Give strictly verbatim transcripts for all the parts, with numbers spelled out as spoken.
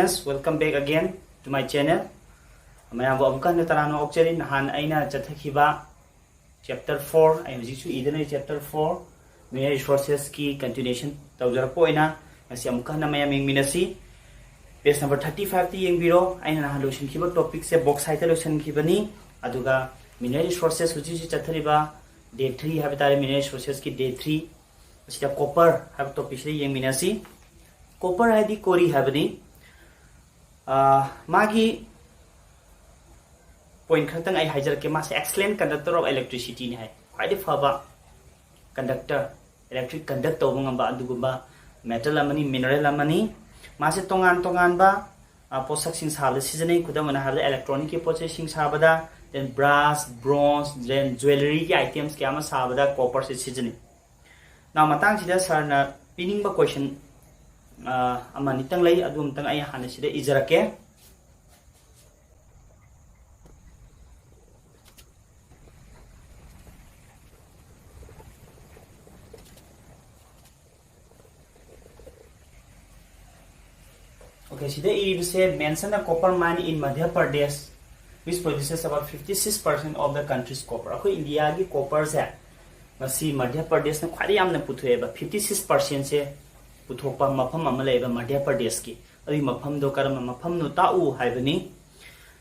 Welcome back again to my channel. ꯃꯌꯥꯝꯕꯨ ꯑꯃꯨꯛꯀ ꯍꯟꯅ ꯇꯔꯥꯝꯅ ꯑꯣꯛꯆꯔꯤ꯫ ꯅꯍꯥꯟ ꯑꯩꯅ ꯆꯠꯊꯈꯤꯕ chapter four, ꯑꯩ ꯍꯧꯖꯤꯛꯁꯨ ꯏꯗꯨꯅ ꯂꯩ, chapter four, mineral resourcesꯀꯤ continuation ꯇꯧꯖꯔꯛꯄ ꯑꯣꯏꯅ ꯉꯁꯤ ꯑꯃꯨꯛꯀ ꯍꯟꯅ ꯃꯌꯥꯝ ꯌꯦꯡꯃꯤꯟꯅꯁꯤ꯫ Page number thirty fiveꯇ ꯌꯦꯡꯕꯤꯔꯣ꯫ ꯑꯩꯅ ꯅꯍꯥꯟ ꯂꯣꯏꯁꯤꯟꯈꯤꯕ topicꯁꯦ bauxiteꯇ ꯂꯣꯏꯁꯤꯟꯈꯤꯕꯅꯤ꯫ ꯑꯗꯨꯒ mineral resources ꯍꯧꯖꯤꯛ ꯍꯧꯖꯤꯛ ꯆꯠꯊꯔꯤꯕ day three ꯍꯥꯏꯕ ꯇꯥꯔꯦ, mineral resourcesꯀꯤ day three, ꯑꯁꯤꯗ copper ꯍꯥꯏꯕ topicꯁꯤꯗ ꯌꯦꯡꯃꯤꯟꯅꯁꯤ꯫ Copper ꯍꯥꯏꯗꯤ ꯀꯣꯔꯤ ꯍꯥꯏꯕꯅꯤ꯫ ꯑꯥ, ꯃꯥꯒꯤ point ꯈꯛꯇꯪ ꯑꯩ ꯍꯥꯏꯖꯔꯛꯀꯦ꯫ ꯃꯥꯁꯦ excellent conductor of electricityꯅꯤ ꯍꯥꯏ꯫ ꯈ꯭ꯋꯥꯏꯗꯒꯤ ꯐꯕ conductor, electric conduct ꯇꯧꯕ ꯉꯝꯕ ꯑꯗꯨꯒꯨꯝꯕ metal ꯑꯃꯅꯤ, mineral ꯑꯃꯅꯤ꯫ ꯃꯥꯁꯦ ꯇꯣꯉꯥꯟ ꯇꯣꯉꯥꯟꯕ, ꯑ, ꯄꯣꯠꯁꯛꯁꯤꯡ ꯁꯥꯕꯗ ꯁꯤꯖꯤꯟꯅꯩ꯫ ꯈꯨꯗꯝ ꯑꯣꯏꯅ ꯍꯥꯏꯔꯕꯗ electronicꯀꯤ ꯄꯣꯠ ꯆꯩꯁꯤꯡ ꯁꯥꯕꯗ, then brass, bronze, then jewelleryꯒꯤ items ꯀꯌꯥ ꯑꯃ ꯁꯥꯕꯗ copperꯁꯦ ꯁꯤꯖꯤꯟꯅꯩ꯫ Now, ꯃꯇꯥꯡꯁꯤꯗ sirꯅ ꯄꯤꯅꯤꯡꯕ question, ꯑ, ꯑꯃ ꯑꯅꯤꯇꯪ ꯂꯩ, ꯑꯗꯨ ꯑꯃꯇꯪ ꯑꯩ ꯍꯥꯟꯅ ꯁꯤꯗ ꯏꯖꯔꯛꯀꯦ꯫ Okay, ꯁꯤꯗ ꯏꯔꯤꯕꯁꯦ, mention a copper mine in Madhya Pradesh which produces about fifty six percent of the country's copper꯫ ꯑꯩꯈꯣꯏ ꯏꯟꯗꯤꯌꯥꯒꯤ copperꯁꯦ ꯃꯁꯤ ꯃꯙ꯭ꯌ ꯄ꯭ꯔꯗꯦꯁꯅ ꯈ꯭ꯋꯥꯏꯗꯒꯤ ꯌꯥꯝꯅ ꯄꯨꯊꯣꯛꯑꯦꯕ, fifty six percentꯁꯦ ꯄꯨꯊꯣꯛꯄ ꯃꯐꯝ ꯑꯃ ꯂꯩꯌꯦꯕ ꯃꯙ꯭ꯌ ꯄ꯭ꯔꯗꯦꯁꯀꯤ꯫ ꯑꯗꯨꯒꯤ ꯃꯐꯝꯗꯣ ꯀꯔꯝꯕ ꯃꯐꯝꯅꯣ ꯇꯥꯛꯎ ꯍꯥꯏꯕꯅꯤ꯫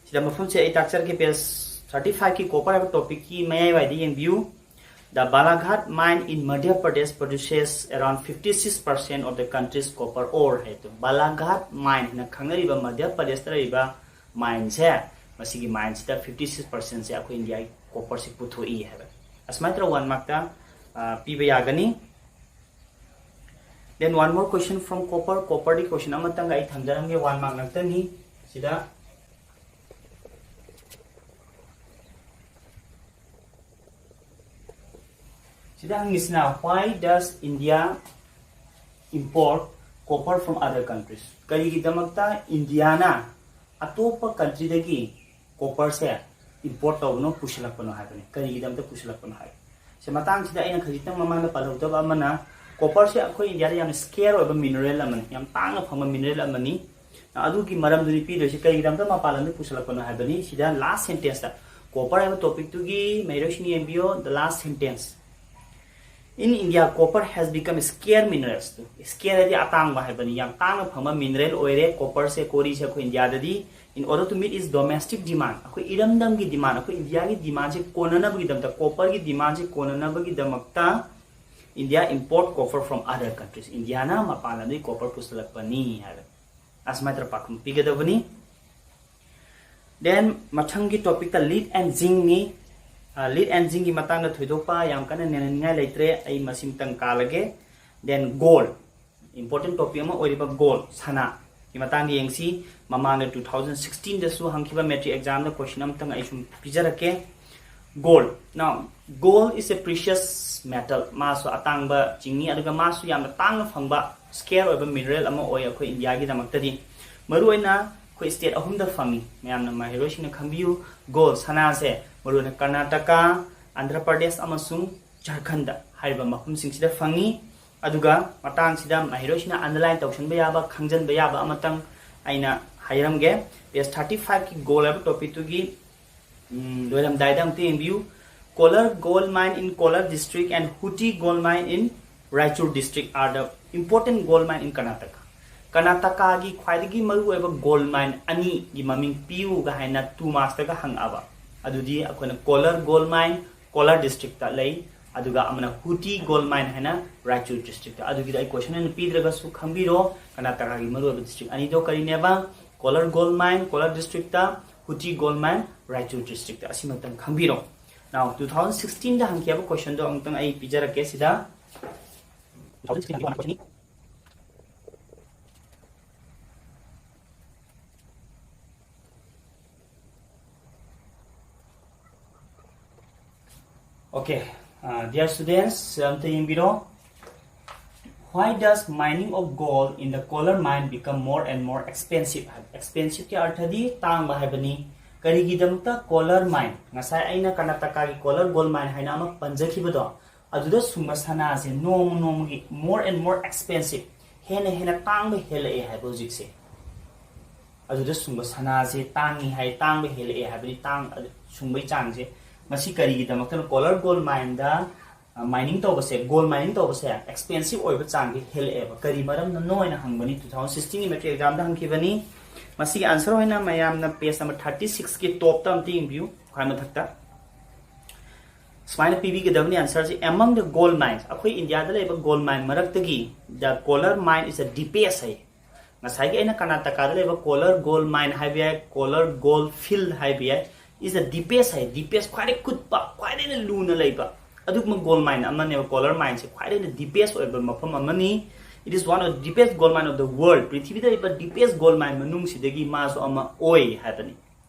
ꯁꯤꯗ ꯃꯐꯝꯁꯦ ꯑꯩ ꯇꯥꯛꯆꯔꯛꯀꯦ, page thirty fiveꯀꯤ copper ꯍꯥꯏꯕ topicꯀꯤ ꯃꯌꯥꯏꯋꯥꯏꯗ ꯌꯦꯡꯕꯤꯌꯨ꯫ The Balaghat mine in Madhya Pradesh produces around fifty six percent of the country's copper ore ꯍꯥꯏꯗꯣ꯫ Balaghat mine ꯍꯥꯏꯅ ꯈꯪꯅꯔꯤꯕ ꯃꯙ꯭ꯌ ꯄ꯭ꯔꯗꯦꯁꯇ ꯂꯩꯔꯤꯕ mineꯁꯦ, ꯃꯁꯤꯒꯤ mineꯁꯤꯗ fifty six percentꯁꯦ ꯑꯩꯈꯣꯏ ꯏꯟꯗꯤꯌꯥꯒꯤ copperꯁꯦ ꯄꯨꯊꯣꯛꯏ ꯍꯥꯏꯕ꯫ ꯑꯁꯨꯃꯥꯏꯅ ꯇꯧꯔꯒ one markꯇ, ꯑ, ꯄꯤꯕ ꯌꯥꯒꯅꯤ꯫ Then one more question from copper꯫ Copperꯗꯤ question ꯑꯃꯇꯪꯒ ꯑꯩ ꯊꯝꯖꯔꯝꯒꯦ, one mark ꯉꯥꯛꯇꯅꯤ꯫ ꯁꯤꯗ, ꯁꯤꯗ ꯍꯪꯉꯤꯁꯤꯅ, why does India import copper from other countries? ꯀꯔꯤꯒꯤꯗꯃꯛꯇ ꯏꯟꯗꯤꯌꯥꯅ ꯑꯇꯣꯞꯄ countryꯗꯒꯤ copperꯁꯦ import ꯇꯧꯕꯅꯣ, ꯄꯨꯁꯤꯜꯂꯛꯄꯅꯣ ꯍꯥꯏꯕꯅꯤ꯫ ꯀꯔꯤꯒꯤꯗꯃꯛꯇ ꯄꯨꯁꯤꯜꯂꯛꯄꯅꯣ ꯍꯥꯏ꯫ ꯁꯤ ꯃꯇꯥꯡꯁꯤꯗ ꯑꯩꯅ ꯈꯖꯤꯛꯇꯪ ꯃꯃꯥꯡꯗ ꯄꯜꯍꯧꯗꯕ ꯑꯃꯅ, copperꯁꯦ ꯑꯩꯈꯣꯏ ꯏꯟꯗꯤꯌꯥꯗ ꯌꯥꯝꯅ scarce ꯑꯣꯏꯕ mineral ꯑꯃꯅꯤ, ꯌꯥꯝ ꯇꯥꯡꯅ ꯐꯪꯕ mineral ꯑꯃꯅꯤ꯫ ꯑꯗꯨꯒꯤ ꯃꯔꯝꯗꯨꯅꯤ ꯄꯤꯗꯣꯏꯁꯤ꯫ ꯀꯩꯒꯤꯗꯃꯛꯇ ꯃꯄꯥꯟ ꯂꯝꯗꯒꯤ ꯄꯨꯁꯜꯂꯛꯄꯅꯣ ꯍꯥꯏꯕꯅꯤ꯫ ꯁꯤꯗ last sentence ꯇ, copper ꯍꯥꯏꯕ topic ꯇꯨꯒꯤ ꯃꯍꯩꯔꯣꯏꯁꯤꯡꯅ ꯌꯦꯡꯕꯤꯌꯣ, the last sentence. In India, copper has become scarce minerals. Scarce ꯍꯥꯏꯗꯤ ꯑꯇꯥꯡꯕ ꯍꯥꯏꯕꯅꯤ, ꯌꯥꯝ ꯇꯥꯡꯅ ꯐꯪꯕ mineral ꯑꯣꯏꯔꯦ copper ꯁꯦ, ꯀꯣꯔꯤꯁꯦ ꯑꯩꯈꯣꯏ ꯏꯟꯗꯤꯌꯥꯗꯗꯤ꯫ In order to meet its domestic demand, ꯑꯩꯈꯣꯏ ꯏꯔꯝꯗꯝꯒꯤ demand, ꯑꯩꯈꯣꯏ ꯏꯟꯗꯤꯌꯥꯒꯤ demand ꯁꯦ ꯀꯣꯟꯅꯅꯕꯒꯤꯗꯃꯛꯇ, copper ꯒꯤ demand say ꯀꯣꯟꯅꯅꯕꯒꯤꯗꯃꯛꯇ India import copper from other countries. ꯏꯟꯗꯤꯌꯥꯅ ꯃꯄꯥꯟ ꯂꯝꯗꯒꯤ copper ꯄꯨꯁꯜꯂꯛꯄꯅꯤ ꯍꯥꯏꯕ꯫ ꯑꯁꯨꯃꯥꯏꯅ ꯇꯧꯔ ꯄꯥꯎꯈꯨꯝ ꯄꯤꯒꯗꯕꯅꯤ꯫ Then ꯃꯊꯪꯒꯤ topic ꯇ lead and zinc ꯅꯤ꯫ ꯑ, lead and zinc ꯀꯤ ꯃꯇꯥꯡꯗ ꯊꯣꯏꯗꯣꯛꯄ ꯌꯥꯝ ꯀꯟꯅ ꯅꯩꯅꯅꯤꯡꯉꯥꯏ ꯂꯩꯇ꯭ꯔꯦ꯫ ꯑꯩ ꯃꯁꯤꯃꯇꯪ ꯀꯥꯜꯂꯒꯦ꯫ Then gold, important topic ꯑꯃ ꯑꯣꯏꯔꯤꯕ gold, ꯁꯅꯥ ꯒꯤ ꯃꯇꯥꯡꯗ ꯌꯦꯡꯁꯤ꯫ ꯃꯃꯥꯡꯗ two thousand sixteen ꯗꯁꯨ ꯍꯪꯈꯤꯕ matric exam ꯗ question ꯑꯃꯇꯪ ꯑꯩ ꯁꯨꯝ ꯄꯤꯖꯔꯛꯀꯦ꯫ Gold. Now, gold is a precious metal. ꯃꯥꯁꯨ ꯑꯇꯥꯡꯕ ꯆꯤꯡꯉꯤ, ꯑꯗꯨꯒ ꯃꯥꯁꯨ ꯌꯥꯝꯅ ꯇꯥꯡꯅ ꯐꯪꯕ, scarce ꯑꯣꯏꯕ mineral ꯑꯃ ꯑꯣꯏ ꯑꯩꯈꯣꯏ ꯏꯟꯗꯤꯌꯥꯒꯤꯗꯃꯛꯇꯗꯤ꯫ ꯃꯔꯨꯑꯣꯏꯅ ꯑꯩꯈꯣꯏ state ꯑꯍꯨꯝꯗ ꯐꯪꯉꯤ꯫ ꯃꯌꯥꯝꯅ ꯃꯍꯩꯔꯣꯏꯁꯤꯡꯅ ꯈꯪꯕꯤꯌꯨ, gold, ꯁꯅꯥꯁꯦ ꯃꯔꯨꯑꯣꯏꯅ ꯀꯔꯅꯥꯇꯀꯥ, ꯑꯟꯙ꯭ꯔ ꯄ꯭ꯔꯗꯦꯁ ꯑꯃꯁꯨꯡ ꯖꯔꯈꯟꯗ ꯍꯥꯏꯔꯤꯕ ꯃꯐꯝꯁꯤꯡꯁꯤꯗ ꯐꯪꯉꯤ꯫ ꯑꯗꯨꯒ ꯃꯇꯥꯡꯁꯤꯗ ꯃꯍꯩꯔꯣꯏꯁꯤꯅ underline ꯇꯧꯁꯤꯟꯕ ꯌꯥꯕ, ꯈꯪꯖꯤꯟꯕ ꯌꯥꯕ ꯑꯃꯇꯪ ꯑꯩꯅ ꯍꯥꯏꯔꯝꯒꯦ꯫ Page thirty five ꯀꯤ gold ꯍꯥꯏꯕ topic ꯇꯨꯒꯤ, ꯎꯝ, ꯂꯣꯏꯔꯝꯗꯥꯏꯗ ꯑꯃꯨꯛꯇ ꯌꯦꯡꯕꯤꯌꯨ꯫ Kolar gold mine in Kolar district and Huti gold mine in Raichur district are the important gold mine in Karnataka. ꯀꯔꯅꯥꯇꯀꯥꯒꯤ ꯈ꯭ꯋꯥꯏꯗꯒꯤ ꯃꯔꯨꯑꯣꯏꯕ gold mine ꯑꯅꯤꯒꯤ ꯃꯃꯤꯡ ꯄꯤꯌꯨꯒ ꯍꯥꯏꯅ two marks ꯇꯒ ꯍꯪꯉꯛꯑꯕ, ꯑꯗꯨꯗꯤ ꯑꯩꯈꯣꯏꯅ Kolar gold mine, Kolar district ꯇ ꯂꯩ, ꯑꯗꯨꯒ ꯑꯃꯅ Huti gold mine ꯍꯥꯏꯅ Raichur district ꯇ꯫ ꯑꯗꯨꯒꯤꯗꯤ ꯑꯩ question ꯑꯣꯏꯅ ꯄꯤꯗ꯭ꯔꯒꯁꯨ ꯈꯪꯕꯤꯔꯣ, ꯀꯔꯅꯥꯇꯀꯥꯒꯤ ꯃꯔꯨꯑꯣꯏꯕ district ꯑꯅꯤꯗꯣ ꯀꯔꯤꯅꯦꯕ? Kolar gold mine, Kolar district ꯇ, Huti gold mine, Raichur district ꯇ꯫ ꯑꯁꯤꯃꯇꯪ ꯈꯪꯕꯤꯔꯣ꯫ Now, two thousand sixteen ꯗ ꯍꯪꯈꯤꯕ question ꯗꯣ ꯑꯃꯨꯛꯇꯪ ꯑꯩ ꯄꯤꯖꯔꯛꯀꯦ ꯁꯤꯗ꯫ Two thousand sixteen ꯗ ꯍꯪꯈꯤꯕ question ꯅꯤ꯫ Okay, uh, dear students, ꯑꯝꯇ ꯌꯦꯡꯕꯤꯔꯣ꯫ Why does mining of gold in the Kolar mine become more and more expensive? Expensive ꯀꯤ ꯑꯔꯊꯗꯤ ꯇꯥꯡꯕ ꯍꯥꯏꯕꯅꯤ꯫ ꯀꯔꯤꯒꯤꯗꯃꯛꯇ Kolar mine, ꯉꯁꯥꯏ ꯑꯩꯅ ꯀꯔꯅꯥꯇꯀꯥꯒꯤ Kolar gold mine ꯍꯥꯏꯅ ꯑꯃ ꯄꯟꯖꯈꯤꯕꯗꯣ, ꯑꯗꯨꯗ ꯁꯨꯡꯕ ꯁꯅꯥꯁꯦ ꯅꯣꯡꯃ ꯅꯣꯡꯃꯒꯤ more and more expensive, ꯍꯦꯟꯅ ꯍꯦꯟꯅ ꯇꯥꯡꯕ ꯍꯦꯜꯂꯛꯑꯦ ꯍꯥꯏꯕ ꯍꯧꯖꯤꯛꯁꯦ? ꯑꯗꯨꯗ ꯁꯨꯡꯕ ꯁꯅꯥꯁꯦ ꯇꯥꯡꯉꯤ ꯍꯥꯏ, ꯇꯥꯡꯕ ꯍꯦꯜꯂꯛꯑꯦ ꯍꯥꯏꯕꯗꯤ ꯇꯥꯡ ꯑꯗꯨ ꯁꯨꯡꯕꯒꯤ ꯆꯥꯡꯁꯦ꯫ ꯃꯁꯤ ꯀꯔꯤꯒꯤꯗꯃꯛꯇꯅꯣ? Kolar gold mineꯗ mining ꯇꯧꯕꯁꯦ, gold mining ꯇꯧꯕꯁꯦ expensive ꯑꯣꯏꯕ ꯆꯥꯡꯁꯦ ꯍꯦꯜꯂꯛꯑꯦꯕ꯫ ꯀꯔꯤ ꯃꯔꯝꯅꯅꯣ ꯍꯥꯏꯅ ꯍꯪꯕꯅꯤ, two thousand sixteen ꯒꯤ matric examꯗ ꯍꯪꯈꯤꯕꯅꯤ꯫ ꯃꯁꯤꯒꯤ answer ꯑꯣꯏꯅ ꯃꯌꯥꯝꯅ page number thirty sixꯀꯤ topꯇ ꯑꯝꯇ ꯌꯦꯡꯕꯤꯌꯨ, ꯈ꯭ꯋꯥꯏ ꯃꯊꯛꯇ꯫ ꯁꯨꯃꯥꯏꯅ ꯄꯤꯕꯤꯒꯗꯕꯅꯤ answerꯁꯦ: Among the gold mines, ꯑꯩꯈꯣꯏ ꯏꯟꯗꯤꯌꯥꯗ ꯂꯩꯕ gold mine ꯃꯔꯛꯇꯒꯤ the Kolar mine is the deepest ꯍꯥꯏ꯫ ꯉꯁꯥꯏꯒꯤ ꯑꯩꯅ ꯀꯔꯅꯥꯇꯀꯥꯗ ꯂꯩꯕ Kolar gold mine ꯍꯥꯏꯕ ꯌꯥꯏ, Kolar gold field ꯍꯥꯏꯕ ꯌꯥꯏ, is the deepest high, deepest, ꯈ꯭ꯋꯥꯏꯗꯒꯤ ꯀꯨꯠꯄ, ꯈ꯭ꯋꯥꯏꯗꯒꯤ ꯂꯨꯅ ꯂꯩꯕ ꯑꯗꯨꯒꯨꯝꯕ gold mine ꯑꯃꯅꯦꯕ꯫ Kolar mineꯁꯦ ꯈ꯭ꯋꯥꯏꯗꯒꯤ deepest ꯑꯣꯏꯕ ꯃꯐꯝ ꯑꯃꯅꯤ꯫ It is one of the deepest gold mine of the world. ꯄ꯭ꯔꯤꯊꯤꯕꯤꯗ ꯂꯩꯕ deepest gold mine ꯃꯅꯨꯡꯁꯤꯗꯒꯤ ꯃꯥꯁꯨ ꯑꯃ ꯑꯣꯏ ꯍꯥꯏꯕꯅꯤ꯫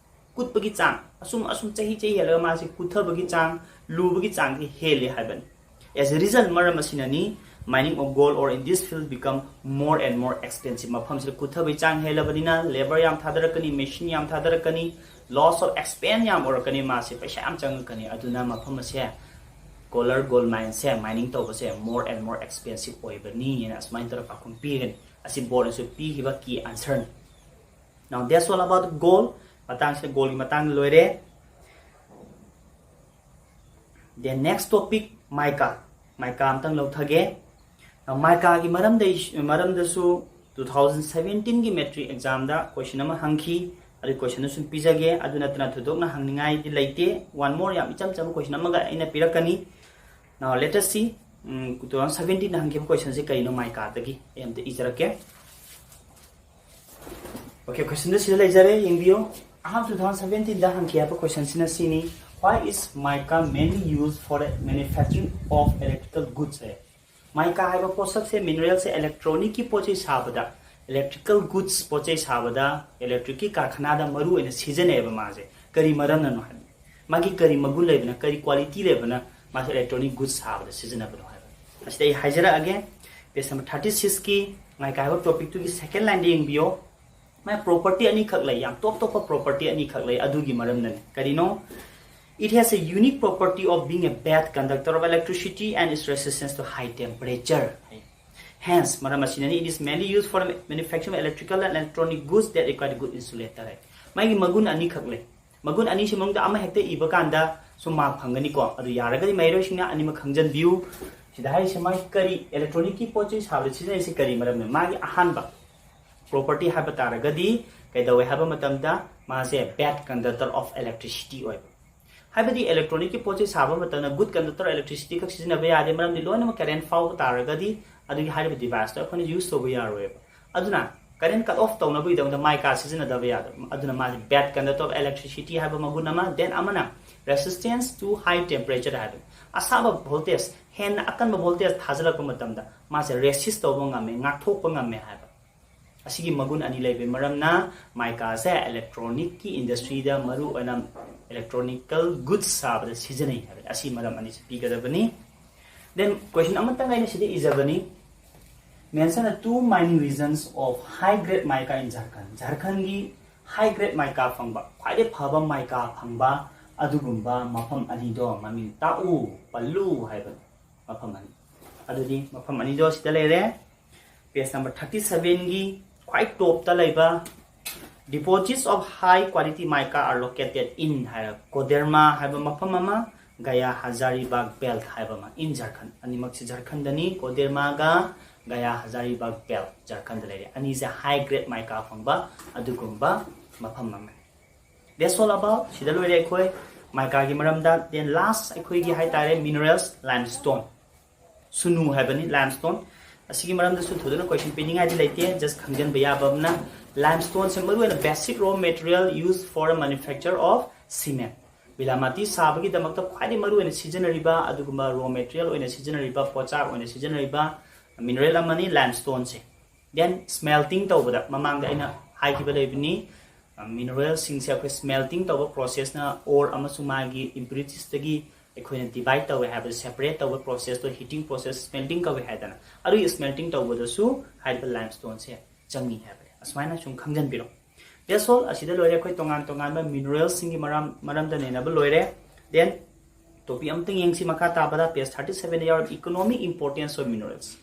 ꯀꯨꯠꯄꯒꯤ ꯆꯥꯡ, ꯑꯁꯨꯝ ꯑꯁꯨꯝ ꯆꯍꯤ ꯆꯍꯤ ꯍꯦꯜꯂꯒ ꯃꯥꯁꯤ ꯀꯨꯠꯊꯕꯒꯤ ꯆꯥꯡ, ꯂꯨꯕꯒꯤ ꯆꯥꯡꯁꯤ ꯍꯦꯜꯂꯤ ꯍꯥꯏꯕꯅꯤ꯫ As a result, ꯃꯔꯝ ꯑꯁꯤꯅꯅꯤ, mining of gold or in this field become more and more expensive. ꯃꯐꯝꯁꯤꯗ ꯀꯨꯠꯊꯕꯒꯤ ꯆꯥꯡ ꯍꯦꯜꯂꯕꯅꯤꯅ labor ꯌꯥꯝ ꯊꯥꯗꯔꯛꯀꯅꯤ, machine ꯌꯥꯝ ꯊꯥꯗꯔꯛꯀꯅꯤ, loss of expense ꯌꯥꯝ ꯑꯣꯏꯔꯛꯀꯅꯤ, ꯃꯥꯁꯤ ꯄꯩꯁꯥ ꯌꯥꯝ ꯆꯪꯉꯛꯀꯅꯤ꯫ ꯑꯗꯨꯅ ꯃꯐꯝ ꯑꯁꯦ, Kolar gold mineꯁꯦ mining ꯇꯧꯕꯁꯦ more and more expensive ꯑꯣꯏꯕꯅꯤ ꯍꯥꯏꯅ ꯑꯁꯨꯃꯥꯏꯅ ꯇꯧꯔꯒ ꯄꯥꯎꯈꯨꯝ ꯄꯤꯒꯅꯤ꯫ ꯑꯁꯤ boardꯅꯁꯨ ꯄꯤꯈꯤꯕ key answerꯅꯤ꯫ Now that's all about gold. ꯃꯇꯥꯡꯁꯤꯗ goldꯒꯤ ꯃꯇꯥꯡꯗ ꯂꯣꯏꯔꯦ꯫ Then next topic, mica. Mica ꯑꯝꯇꯪ ꯂꯧꯊꯒꯦ꯫ Now, micaꯒꯤ ꯃꯔꯝꯗ, ꯃꯔꯝꯗꯁꯨ two thousand seventeenꯒꯤ matric examꯗ question ꯑꯃ ꯍꯪꯈꯤ꯫ ꯑꯗꯨ questionꯗꯨ ꯁꯨꯝ ꯄꯤꯖꯒꯦ꯫ ꯑꯗꯨ ꯅꯠꯇꯅ ꯊꯣꯏꯗꯣꯛꯅ ꯍꯪꯅꯤꯡꯉꯥꯏꯗꯤ ꯂꯩꯇꯦ꯫ One more ꯌꯥꯝ ꯏꯆꯝ ꯆꯝꯕ question ꯑꯃꯒ ꯑꯩꯅ ꯄꯤꯔꯛꯀꯅꯤ꯫ Now let us see. ꯎꯝ, two thousand seventeenꯗ ꯍꯪꯈꯤꯕ questionꯁꯦ ꯀꯔꯤꯅꯣ? Micaꯗꯒꯤ ꯑꯩ ꯑꯝꯇ ꯏꯖꯔꯛꯀꯦ꯫ Okay, questionꯗꯨ ꯁꯤꯗ ꯂꯩꯖꯔꯦ, ꯌꯦꯡꯕꯤꯌꯨ꯫ ꯑꯍꯥꯟꯕ two thousand seventeenꯗ ꯍꯪꯈꯤ ꯍꯥꯏꯕ questionꯁꯤꯅ ꯁꯤꯅꯤ: Why is mica mainly used for the manufacturing of electrical goods? High. Mica ꯍꯥꯏꯕ ꯄꯣꯠꯁꯛꯁꯦ, mineralꯁꯦ, electronicꯀꯤ ꯄꯣꯠ ꯆꯩ ꯁꯥꯕꯗ, electrical goods ꯄꯣꯠ ꯆꯩ ꯁꯥꯕꯗ, electricꯀꯤ ꯀꯔꯈꯅꯥꯗ ꯃꯔꯨ ꯑꯣꯏꯅ ꯁꯤꯖꯤꯟꯅꯩꯌꯦꯕ ꯃꯥꯁꯦ꯫ ꯀꯔꯤ ꯃꯔꯝꯅꯅꯣ ꯍꯥꯏꯕ, ꯃꯥꯒꯤ ꯀꯔꯤ ꯃꯒꯨꯟ ꯂꯩꯕꯅ, ꯀꯔꯤ quality ꯂꯩꯕꯅ ꯃꯥꯁꯦ electronic goods ꯁꯥꯕꯗ ꯁꯤꯖꯤꯟꯅꯕꯅꯣ ꯍꯥꯏꯕ꯫ ꯑꯁꯤꯗ ꯑꯩ ꯍꯥꯏꯖꯔꯛꯑꯒꯦ, page number thirty sixꯀꯤ mica ꯍꯥꯏꯕ topicꯇꯨꯒꯤ second lineꯗ ꯌꯦꯡꯕꯤꯌꯣ꯫ ꯃꯥꯏ property ꯑꯅꯤꯈꯛ ꯂꯩ, ꯌꯥꯝ ꯇꯣꯞ ꯇꯣꯞꯄ property ꯑꯅꯤꯈꯛ ꯂꯩ, ꯑꯗꯨꯒꯤ ꯃꯔꯝꯅꯅꯤ꯫ ꯀꯔꯤꯅꯣ? It has a unique property of being a bad conductor of electricity and its resistance to high temperature. Hence, ꯃꯔꯝ ꯑꯁꯤꯅꯅꯤ, it is mainly used for the manufacturing of electrical and electronic goods that require good insulator ꯍꯥꯏ꯫ ꯃꯥꯒꯤ ꯃꯒꯨꯟ ꯑꯅꯤꯈꯛ ꯂꯩ꯫ ꯃꯒꯨꯟ ꯑꯅꯤꯁꯤ ꯃꯅꯨꯡꯗ ꯑꯃ ꯍꯦꯛꯇ ꯏꯕ ꯀꯥꯟꯗ ꯁꯨꯝ ꯃꯥꯔꯛ ꯐꯪꯒꯅꯤꯀꯣ꯫ ꯑꯗꯨ ꯌꯥꯔꯒꯗꯤ ꯃꯍꯩꯔꯣꯏꯁꯤꯡꯅ ꯑꯅꯤꯃꯛ ꯈꯪꯖꯟꯕꯤꯌꯨ꯫ ꯁꯤꯗ ꯍꯥꯏꯔꯤꯁꯦ ꯃꯥꯒꯤ ꯀꯔꯤ, electronic ꯀꯤ ꯄꯣꯠ ꯆꯩ ꯁꯥꯕꯗ ꯁꯤꯖꯤꯟꯅꯔꯤꯁꯦ ꯀꯔꯤ ꯃꯔꯝꯅꯣ? ꯃꯥꯒꯤ ꯑꯍꯥꯟꯕ property ꯍꯥꯏꯕ ꯇꯥꯔꯒꯗꯤ ꯀꯩꯗꯧꯋꯦ ꯍꯥꯏꯕ ꯃꯇꯝꯗ ꯃꯥꯁꯦ bad conductor of electricity ꯑꯣꯏꯕ꯫ ꯍꯥꯏꯕꯗꯤ electronic ꯀꯤ ꯄꯣꯠ ꯆꯩ ꯁꯥꯕ ꯃꯇꯝꯗ good conductor electricity ꯈꯛ ꯁꯤꯖꯤꯟꯅꯕ ꯌꯥꯗꯦ, ꯃꯔꯝꯗꯤ ꯂꯣꯏꯅꯃꯛ current ꯐꯥꯎꯕ ꯇꯥꯔꯒꯗꯤ ꯑꯗꯨꯒꯤ ꯍꯥꯏꯔꯤꯕ device ꯇꯣ ꯑꯩꯈꯣꯏꯅ use ꯇꯧꯕ ꯌꯥꯔꯣꯏꯕ꯫ ꯑꯗꯨꯅ current cut off ꯇꯧꯅꯕꯒꯤꯗꯃꯛꯇ mica ꯁꯤꯖꯤꯟꯅꯗꯕ ꯌꯥꯗꯕ꯫ ꯑꯗꯨꯅ ꯃꯥꯁꯦ bad conductor of electricity ꯍꯥꯏꯕ ꯃꯒꯨꯟ ꯑꯃ, then ꯑꯃꯅ resistance to high temperature ꯍꯥꯏꯕ, ꯑꯁꯥꯕ voltage, ꯍꯦꯟꯅ ꯑꯀꯟꯕ voltage ꯊꯥꯖꯤꯜꯂꯛꯄ ꯃꯇꯝꯗ ꯃꯥꯁꯦ resist ꯇꯧꯕ ꯉꯝꯃꯦ, ꯉꯥꯛꯊꯣꯛꯄ ꯉꯝꯃꯦ ꯍꯥꯏꯕ꯫ ꯑꯁꯤꯒꯤ ꯃꯒꯨꯟ ꯑꯅꯤ ꯂꯩꯕꯒꯤ ꯃꯔꯝꯅ mica ꯁꯦ electronic ꯀꯤ industry ꯗ, ꯃꯔꯨ ꯑꯣꯏꯅ electronical goods ꯁꯥꯕꯗ ꯁꯤꯖꯤꯟꯅꯩ ꯍꯥꯏꯕꯅꯤ꯫ ꯑꯁꯤ ꯃꯔꯝ ꯑꯅꯤꯁꯤ ꯄꯤꯒꯗꯕꯅꯤ꯫ Then question ꯑꯃꯇꯪ ꯑꯩꯅ ꯁꯤꯗ ꯏꯖꯕꯅꯤ, mention the two mining regions of high grade mica in Jharkhand꯫ ꯖꯔꯈꯟꯒꯤ high grade mica ꯐꯪꯕ, ꯈ꯭ꯋꯥꯏꯗꯩ ꯐꯕ mica ꯐꯪꯕ ꯑꯗꯨꯒꯨꯝꯕ ꯃꯐꯝ ꯑꯅꯤꯗꯣ ꯃꯃꯤꯡ ꯇꯥꯛꯎ, ꯄꯜꯂꯨ ꯍꯥꯏꯕꯅꯤ꯫ ꯃꯐꯝ ꯑꯅꯤ, ꯑꯗꯨꯗꯤ ꯃꯐꯝ ꯑꯅꯤꯗꯣ ꯁꯤꯗ ꯂꯩꯔꯦ꯫ Page number thirty seven ꯒꯤ ꯈ꯭ꯋꯥꯏ top ꯇ ꯂꯩꯕ deposits of high quality mica are located in ꯍꯥꯏꯔꯒ ꯀꯣꯗꯦꯔꯃꯥ ꯍꯥꯏꯕ ꯃꯐꯝ ꯑꯃ, ꯒꯌꯥ ꯍꯖꯥꯔꯤꯕꯥꯒ ꯕꯦꯜꯠ ꯍꯥꯏꯕ ꯑꯃ, in ꯖꯔꯈꯟ꯫ ꯑꯅꯤꯃꯛꯁꯤ ꯖꯔꯈꯟꯗꯅꯤ, ꯀꯣꯗꯦꯔꯃꯥꯒ ꯒꯌꯥ ꯍꯖꯥꯔꯤꯕꯥꯒ ꯕꯦꯜꯠ ꯖꯔꯈꯟꯗ ꯂꯩꯔꯦ꯫ ꯑꯅꯤꯁꯦ high grade mica ꯐꯪꯕ ꯑꯗꯨꯒꯨꯝꯕ ꯃꯐꯝ ꯑꯃꯅꯤ꯫ That's all about, ꯁꯤꯗ ꯂꯣꯏꯔꯦ ꯑꯩꯈꯣꯏ mica ꯒꯤ ꯃꯔꯝꯗ꯫ Then last ꯑꯩꯈꯣꯏꯒꯤ ꯍꯥꯏꯇꯥꯔꯦ minerals, limestone, ꯁꯨꯅꯨ ꯍꯥꯏꯕꯅꯤ, limestone꯫ ꯑꯁꯤꯒꯤ ꯃꯔꯝꯗꯁꯨ ꯊꯣꯏꯗꯣꯛꯅ question ꯄꯤꯅꯤꯡꯉꯥꯏꯗꯤ ꯂꯩꯇꯦ, just ꯈꯪꯖꯟꯕ ꯌꯥꯕ ꯑꯃꯅ, limestone ꯁꯦ ꯃꯔꯨꯑꯣꯏꯅ basic raw material used for manufacture of cement꯫ ꯕꯤꯂꯥꯃꯥꯇꯤ ꯁꯥꯕꯒꯤꯗꯃꯛꯇ ꯈ꯭ꯋꯥꯏꯗꯒꯤ ꯃꯔꯨꯑꯣꯏꯅ ꯁꯤꯖꯤꯟꯅꯔꯤꯕ ꯑꯗꯨꯒꯨꯝꯕ raw material ꯑꯣꯏꯅ ꯁꯤꯖꯤꯟꯅꯔꯤꯕ, ꯄꯣꯠꯆꯥꯛ ꯑꯣꯏꯅ ꯁꯤꯖꯤꯟꯅꯔꯤꯕ mineral ꯑꯃꯅꯤ limestone ꯁꯦ꯫ Then smelting ꯇꯧꯕꯗ, ꯃꯃꯥꯡꯗ ꯑꯩꯅ ꯍꯥꯏꯈꯤꯕ ꯂꯩꯕꯅꯤ, mineral ꯁꯤꯡꯁꯦ ꯑꯩꯈꯣꯏ smelting ꯇꯧꯕ process ꯅ ore ꯑꯃꯁꯨꯡ ꯃꯥꯒꯤ impurities ꯇꯒꯤ ꯑꯩꯈꯣꯏꯅ divide ꯇꯧꯋꯦ ꯍꯥꯏꯕꯗ, separate ꯇꯧꯕ process ꯇꯣ heating process, smelting ꯀꯧꯋꯦ ꯍꯥꯏꯗꯅ꯫ ꯑꯗꯨꯒꯤ smelting ꯇꯧꯕꯗꯁꯨ ꯍꯥꯏꯔꯤꯕ limestone ꯁꯦ ꯆꯪꯉꯤ ꯍꯥꯏꯕꯅꯤ꯫ ꯑꯁꯨꯃꯥꯏꯅ ꯁꯨꯝ ꯈꯪꯖꯟꯕꯤꯔꯣ꯫ That's all, ꯑꯁꯤꯗ ꯂꯣꯏꯔꯦ ꯑꯩꯈꯣꯏ ꯇꯣꯉꯥꯟ ꯇꯣꯉꯥꯟꯕ mineral ꯁꯤꯡꯒꯤ ꯃꯔꯝ, ꯃꯔꯝꯗ ꯅꯩꯅꯕ ꯂꯣꯏꯔꯦ꯫ Then topic ꯑꯃꯇꯪ ꯌꯦꯡꯁꯤ ꯃꯈꯥ ꯇꯥꯕꯗ, page thirty seven ꯗ ꯌꯥꯎꯔꯤꯕ economic importance of minerals꯫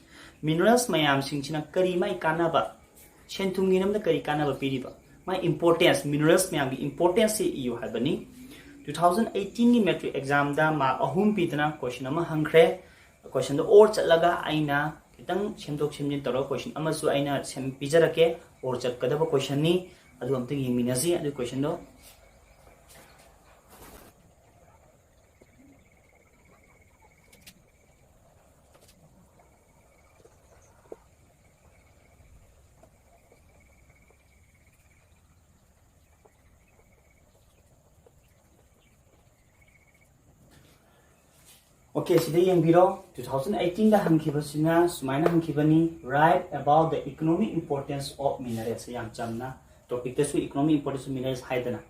Minerals ꯃꯌꯥꯝꯁꯤꯡꯁꯤꯅ ꯀꯔꯤ ꯃꯥꯏ ꯀꯥꯟꯅꯕ, ꯁꯦꯟ ꯊꯨꯝꯒꯤ ꯂꯝꯗ ꯀꯔꯤ ꯀꯥꯟꯅꯕ ꯄꯤꯔꯤꯕ, ꯃꯥꯏ importance, minerals ꯃꯌꯥꯝꯒꯤ importanceꯁꯤ ꯏꯌꯨ ꯍꯥꯏꯕꯅꯤ꯫ Two thousand eighteenꯒꯤ matric examꯗ mark ꯑꯍꯨꯝ ꯄꯤꯗꯅ question ꯑꯃ ꯍꯪꯈ꯭ꯔꯦ꯫ Questionꯗꯣ or ꯆꯠꯂꯒ ꯑꯩꯅ ꯈꯤꯇꯪ ꯁꯦꯝꯗꯣꯛ ꯁꯦꯝꯖꯤꯟ ꯇꯧꯔꯒ question ꯑꯃꯁꯨ ꯑꯩꯅ ꯁꯦꯝ-, ꯄꯤꯖꯔꯛꯀꯦ꯫ Or ꯆꯠꯀꯗꯕ questionꯅꯤ, ꯑꯗꯨ ꯑꯝꯇ ꯌꯦꯡꯃꯤꯟꯅꯁꯤ꯫ ꯑꯗꯨ questionꯗꯣ Okay, ꯁꯤꯗ ꯌꯦꯡꯕꯤꯔꯣ꯫ Two thousand eighteenꯗ ꯍꯪꯈꯤꯕꯁꯤꯅ ꯁꯨꯃꯥꯏꯅ ꯍꯪꯈꯤꯕꯅꯤ, "Write about the economic importance of minerals." ꯌꯥꯝ ꯆꯝꯅ, topicꯇꯁꯨ economic importance of minerals ꯍꯥꯏꯗꯅ꯫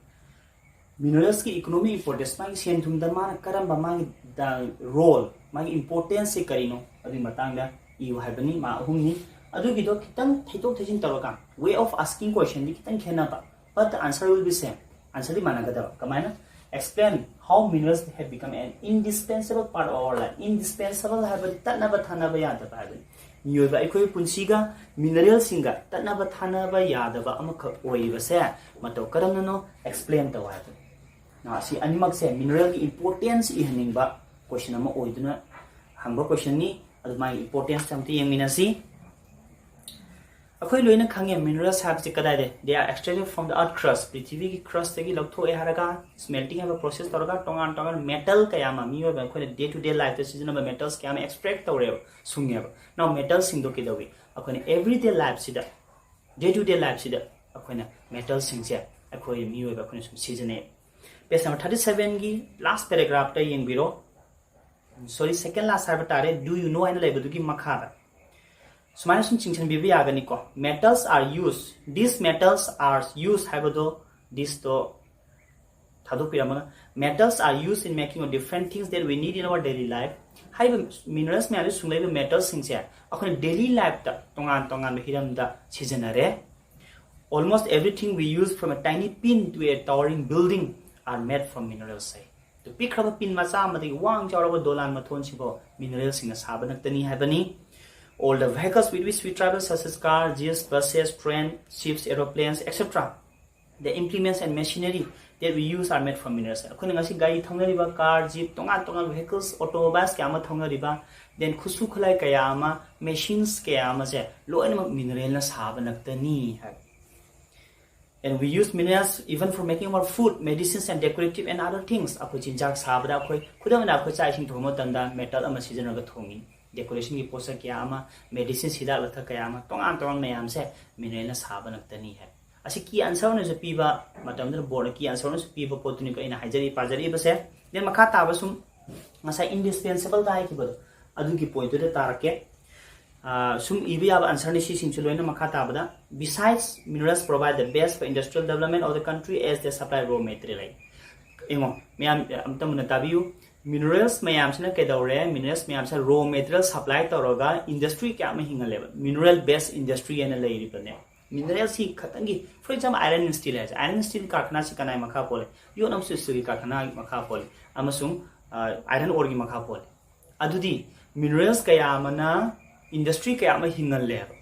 Mineralsꯀꯤ economic importance, ꯃꯥꯒꯤ ꯁꯦꯟ ꯊꯨꯝꯗ ꯃꯥꯅ ꯀꯔꯝꯕ ꯃꯥꯒꯤ ꯗ-, role, ꯃꯥꯒꯤ importanceꯁꯦ ꯀꯔꯤꯅꯣ, ꯑꯗꯨꯒꯤ ꯃꯇꯥꯡꯗ ꯏꯌꯨ ꯍꯥꯏꯕꯅꯤ, mark ꯑꯍꯨꯝꯅꯤ꯫ ꯑꯗꯨꯒꯤꯗꯣ ꯈꯤꯇꯪ ꯊꯩꯗꯣꯛ ꯊꯩꯖꯤꯟ ꯇꯧꯔꯀꯥꯟ, way of asking questionꯗꯤ ꯈꯤꯇꯪ ꯈꯦꯠꯅꯕ, but the answer will be same. Answerꯗꯤ ꯃꯥꯟꯅꯒꯗꯕ꯫ ꯀꯃꯥꯏꯅ? "Explain how minerals have become an indispensable part of our life." Indispensable ꯍꯥꯏꯕꯗꯤ ꯇꯠꯅꯕ ꯊꯥꯅꯕ ꯌꯥꯗꯕ ꯍꯥꯏꯕꯅꯤ꯫ ꯃꯤꯑꯣꯏꯕ ꯑꯩꯈꯣꯏ ꯄꯨꯟꯁꯤꯒ mineralꯁꯤꯡꯒ ꯇꯠꯅꯕ ꯊꯥꯅꯕ ꯌꯥꯗꯕ ꯑꯃꯈꯛ ꯑꯣꯏꯔꯤꯕꯁꯦ ꯃꯇꯧ ꯀꯔꯝꯅꯅꯣ explain ꯇꯧ ꯍꯥꯏꯕꯅꯤ꯫ ꯑ, ꯁꯤ ꯑꯅꯤꯃꯛꯁꯦ mineralꯒꯤ importance ꯏꯍꯟꯅꯤꯡꯕ question ꯑꯃ ꯑꯣꯏꯗꯨꯅ ꯍꯪꯕ questionꯅꯤ꯫ ꯑꯗꯨ ꯃꯥꯒꯤ importance ꯑꯝꯇ ꯌꯦꯡꯃꯤꯟꯅꯁꯤ꯫ ꯑꯩꯈꯣꯏ ꯂꯣꯏꯅ ꯈꯪꯉꯦ, minerals ꯍꯥꯏꯕꯁꯤ ꯀꯗꯥꯏꯗ? They are extracted from the earth crust, ꯄ꯭ꯔꯤꯊꯤꯕꯤꯒꯤ crustꯇꯒꯤ ꯂꯧꯊꯣꯛꯑꯦ ꯍꯥꯏꯔꯒ, smelting ꯍꯥꯏꯕ process ꯇꯧꯔꯒ ꯇꯣꯉꯥꯟ ꯇꯣꯉꯥꯟꯕ metal ꯀꯌꯥ ꯑꯃ ꯃꯤꯑꯣꯏꯕ ꯑꯩꯈꯣꯏꯅ day to day lifeꯇ ꯁꯤꯖꯤꯟꯅꯕ metals ꯀꯌꯥ ꯑꯃ extract ꯇꯧꯔꯦꯕ, ꯁꯨꯡꯉꯦꯕ꯫ Now metalꯁꯤꯡꯗꯣ ꯀꯩꯗꯧꯏ? ꯑꯩꯈꯣꯏꯅ everyday lifeꯁꯤꯗ, day to day lifeꯁꯤꯗ ꯑꯩꯈꯣꯏꯅ metalꯁꯤꯡꯁꯦ ꯑꯩꯈꯣꯏ ꯃꯤꯑꯣꯏꯕ ꯑꯩꯈꯣꯏꯅ ꯁꯨꯝ ꯁꯤꯖꯤꯟꯅꯩ꯫ Page number thirty sevenꯒꯤ last paragraphꯇ ꯌꯦꯡꯕꯤꯔꯣ꯫ Sorry, second last ꯍꯥꯏꯕ ꯇꯥꯔꯦ, "Do you know?" ꯍꯥꯏꯅ ꯂꯩꯕꯗꯨꯒꯤ ꯃꯈꯥꯗ ꯁꯨꯃꯥꯏꯅ ꯁꯨꯝ ꯆꯤꯡꯁꯤꯟꯕꯤꯕ ꯌꯥꯒꯅꯤꯀꯣ꯫ "Metals are used, these metals are used" ꯍꯥꯏꯕꯗꯣ, thisꯇꯣ ꯊꯥꯗꯣꯛꯄꯤꯔꯝꯃꯒ, "Metals are used in making of different things that we need in our daily life." ꯍꯥꯏꯔꯤꯕ minerals ꯃꯌꯥꯝꯁꯦ, ꯁꯨꯡꯂꯩꯕ metalꯁꯤꯡꯁꯦ ꯑꯩꯈꯣꯏꯅ daily lifeꯇ ꯇꯣꯉꯥꯟ ꯇꯣꯉꯥꯟꯕ ꯍꯤꯔꯝꯗ ꯁꯤꯖꯤꯟꯅꯔꯦ꯫ "Almost everything we use, from a tiny pin to a towering building, are made from minerals" ꯍꯥꯏ꯫ ꯑꯗꯨ ꯄꯤꯛꯈ꯭ꯔꯕ pin ꯃꯆꯥ ꯑꯃꯗꯒꯤ ꯋꯥꯡ ꯆꯥꯎꯔꯕ ꯗꯣꯂꯥꯟ ꯃꯊꯣꯟꯁꯤꯐꯥꯎ mineralꯁꯤꯡꯅ ꯁꯥꯕ ꯉꯥꯛꯇꯅꯤ ꯍꯥꯏꯕꯅꯤ꯫ All the vehicles with which we travel, such as car, jeeps, buses, train, ships, aeroplanes, et cetera. The implements and machinery that we use are made from minerals. ꯑꯩꯈꯣꯏꯅ ꯉꯁꯤ ꯒꯥꯔꯤ ꯊꯧꯅꯔꯤꯕ, car, jeep, ꯇꯣꯉꯥꯟ ꯇꯣꯉꯥꯟꯕ vehicles, automobiles ꯀꯌꯥ ꯑꯃ ꯊꯧꯅꯔꯤꯕ, then ꯈꯨꯠꯁꯨ ꯈꯨꯠꯂꯥꯏ ꯀꯌꯥ ꯑꯃ, machines ꯀꯌꯥ ꯑꯃꯁꯦ ꯂꯣꯏꯅꯃꯛ mineral ꯅ ꯁꯥꯕ ꯉꯥꯛꯇꯅꯤ ꯍꯥꯏ꯫ And we use minerals even for making our food, medicines and decorative and other things. ꯑꯩꯈꯣꯏ ꯆꯤꯟꯖꯥꯛ ꯁꯥꯕꯗ, ꯑꯩꯈꯣꯏ ꯈꯨꯗꯝ ꯑꯣꯏꯅ ꯑꯩꯈꯣꯏ ꯆꯥꯛ ꯏꯁꯤꯡ ꯊꯣꯡꯕ ꯃꯇꯝꯗ metal ꯑꯃ ꯁꯤꯖꯤꯟꯅꯔꯒ ꯊꯣꯡꯉꯤ꯫ Decoration ꯒꯤ ꯄꯣꯠꯁꯛ ꯀꯌꯥ ꯑꯃ, medicine, ꯍꯤꯗꯥꯛ ꯂꯥꯡꯊꯛ ꯀꯌꯥ ꯑꯃ, ꯇꯣꯉꯥꯟ ꯇꯣꯉꯥꯟꯕ ꯃꯌꯥꯝꯁꯦ mineral ꯅ ꯁꯥꯕ ꯉꯥꯛꯇꯅꯤ ꯍꯥꯏ꯫ ꯑꯁꯤ key answer ꯑꯣꯏꯅꯁꯨ ꯄꯤꯕ ꯃꯇꯝꯗꯨꯗ board ꯅ key answer ꯑꯣꯏꯅꯁꯨ ꯄꯤꯕ ꯄꯣꯠꯇꯨꯅꯤꯀꯣ ꯑꯩꯅ ꯍꯥꯏꯖꯔꯤ, ꯄꯥꯖꯔꯤꯕꯁꯦ꯫ Then ꯃꯈꯥ ꯇꯥꯕ ꯁꯨꯝ ꯉꯁꯥꯏ indispensable ꯗ ꯍꯥꯏꯈꯤꯕꯗꯣ, ꯑꯗꯨꯒꯤ point ꯇꯨꯗ ꯇꯥꯔꯛꯀꯦ꯫ ꯑꯥ, ꯁꯨꯝ ꯏꯕ ꯌꯥꯕ answer ꯅꯤ ꯁꯤꯁꯤꯡꯁꯨ ꯂꯣꯏꯅ ꯃꯈꯥ ꯇꯥꯕꯗ꯫ Besides, minerals provide the base for industrial development of the country as they supply raw material. ꯍꯥꯏ꯫ ꯌꯦꯡꯉꯣ, ꯃꯌꯥꯝ ꯑꯝꯇ ꯃꯨꯟꯅ ꯇꯥꯕꯤꯌꯨ꯫ Minerals ꯃꯌꯥꯝꯁꯤꯅ ꯀꯩꯗꯧꯔꯦ? Minerals ꯃꯌꯥꯝꯁꯤꯅ raw material supply ꯇꯧꯔꯒ industry ꯀꯌꯥ ꯑꯃ ꯍꯤꯡꯍꯜꯂꯦꯕ꯫ Mineral based industry ꯍꯥꯏꯅ ꯂꯩꯔꯤꯕꯅꯦ꯫ Mineral ꯁꯤ ꯈꯛꯇꯪꯒꯤ, for example, iron and steel ꯍꯥꯏꯁꯦ, iron and steel ꯀꯔꯈꯅꯥꯁꯤ ꯀꯅꯥꯒꯤ ꯃꯈꯥ ꯄꯣꯜꯂꯤ? ꯌꯣꯠ ꯑꯃꯁꯨꯡ steel ꯒꯤ ꯀꯔꯈꯅꯥꯒꯤ ꯃꯈꯥ ꯄꯣꯜꯂꯤ꯫ ꯑꯃꯁꯨꯡ, ꯑ, iron ore ꯒꯤ ꯃꯈꯥ ꯄꯣꯜꯂꯤ꯫ ꯑꯗꯨꯗꯤ minerals ꯀꯌꯥ ꯑꯃꯅ industry ꯀꯌꯥ ꯑꯃ ꯍꯤꯡꯍꯜꯂꯦ ꯍꯥꯏꯕ꯫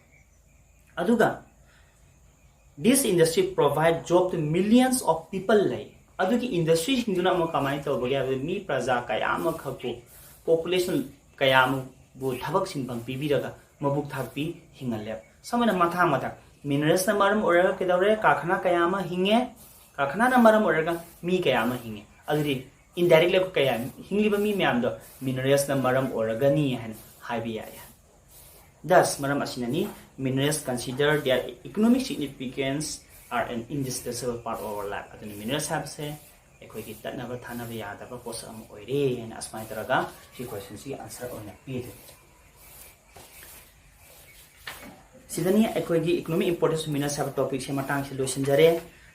ꯑꯗꯨꯒ this industry provide job to millions of people ꯂꯩ꯫ ꯑꯗꯨꯒꯤ industry ꯁꯤꯡꯗꯨꯅ ꯑꯃꯨꯛ ꯀꯃꯥꯏꯅ ꯇꯧꯕꯒꯦ ꯍꯥꯏꯕꯗ, ꯃꯤ ꯄ꯭ꯔꯖꯥ ꯀꯌꯥ ꯑꯃꯈꯛꯄꯨ, population ꯀꯌꯥ ꯑꯃꯕꯨ ꯊꯕꯛ ꯁꯤꯟꯐꯝ ꯄꯤꯕꯤꯔꯒ ꯃꯕꯨꯛ ꯊꯥꯛꯄꯤ ꯍꯤꯡꯍꯜꯂꯦ꯫ ꯁꯝꯅ ꯃꯊꯥꯡ ꯃꯊꯪ, minerals ꯅ ꯃꯔꯝ ꯑꯣꯏꯔꯒ ꯀꯩꯗꯧꯔꯦ? ꯀꯔꯈꯅꯥ ꯀꯌꯥ ꯑꯃ ꯍꯤꯡꯉꯦ, ꯀꯔꯈꯅꯥꯅ ꯃꯔꯝ ꯑꯣꯏꯔꯒ ꯃꯤ ꯀꯌꯥ ꯑꯃ ꯍꯤꯡꯉꯦ꯫ ꯑꯗꯨꯗꯤ indirectly ꯑꯩꯈꯣꯏ ꯀꯌꯥ, ꯍꯤꯡꯂꯤꯕ ꯃꯤ ꯃꯌꯥꯝꯗꯣ minerals ꯅ ꯃꯔꯝ ꯑꯣꯏꯔꯒꯅꯤ ꯍꯥꯏꯅ ꯍꯥꯏꯕ ꯌꯥꯏ꯫ Thus, ꯃꯔꯝ ꯑꯁꯤꯅꯅꯤ, minerals consider their economic significance are an indispensable part of our life. ꯑꯗꯨꯅ minerals ꯍꯥꯏꯕꯁꯦ ꯑꯩꯈꯣꯏꯒꯤ ꯇꯠꯅꯕ ꯊꯥꯅꯕ ꯌꯥꯗꯕ ꯄꯣꯠꯁꯛ ꯑꯃ ꯑꯣꯏꯔꯦ ꯍꯥꯏꯅ ꯑꯁꯨꯃꯥꯏꯅ ꯇꯧꯔꯒ ꯁꯤ question ꯁꯤꯒꯤ answer ꯑꯣꯏꯅ ꯄꯤꯗꯣꯏꯅꯤ꯫ ꯁꯤꯗꯅꯤ ꯑꯩꯈꯣꯏꯒꯤ economic importance of minerals ꯍꯥꯏꯕ topic ꯁꯦ ꯃꯇꯥꯡꯁꯤ ꯂꯣꯏꯁꯤꯟꯖꯔꯦ꯫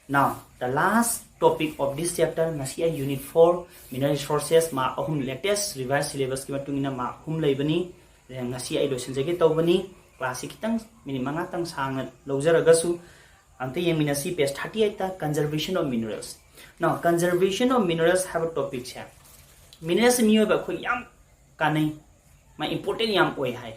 Now, the last topic of this chapter, ꯉꯁꯤ ꯑꯩ unit four, mineral resources, mark ꯑꯍꯨꯝ, latest revised syllabus ꯀꯤ ꯃꯇꯨꯡ ꯏꯟꯅ mark ꯑꯍꯨꯝ ꯂꯩꯕꯅꯤ꯫ ꯉꯁꯤ ꯑꯩ ꯂꯣꯏꯁꯤꯟꯖꯒꯦ ꯇꯧꯕꯅꯤ꯫ Class ꯁꯤ ꯈꯤꯇꯪ minute ꯃꯉꯥꯇꯪ ꯁꯥꯡꯅ ꯂꯧꯖꯔꯒꯁꯨ, ꯑꯝꯇ ꯌꯦꯡꯃꯤꯟꯅꯁꯤ, page thirty eight ꯇ, conservation of minerals꯫ Now, conservation of minerals ꯍꯥꯏꯕ topic ꯁꯦ, minerals ꯁꯤ ꯃꯤꯑꯣꯏꯕ ꯑꯩꯈꯣꯏ ꯌꯥꯝ ꯀꯥꯟꯅꯩ, ꯃꯥ important ꯌꯥꯝ ꯑꯣꯏ ꯍꯥꯏ꯫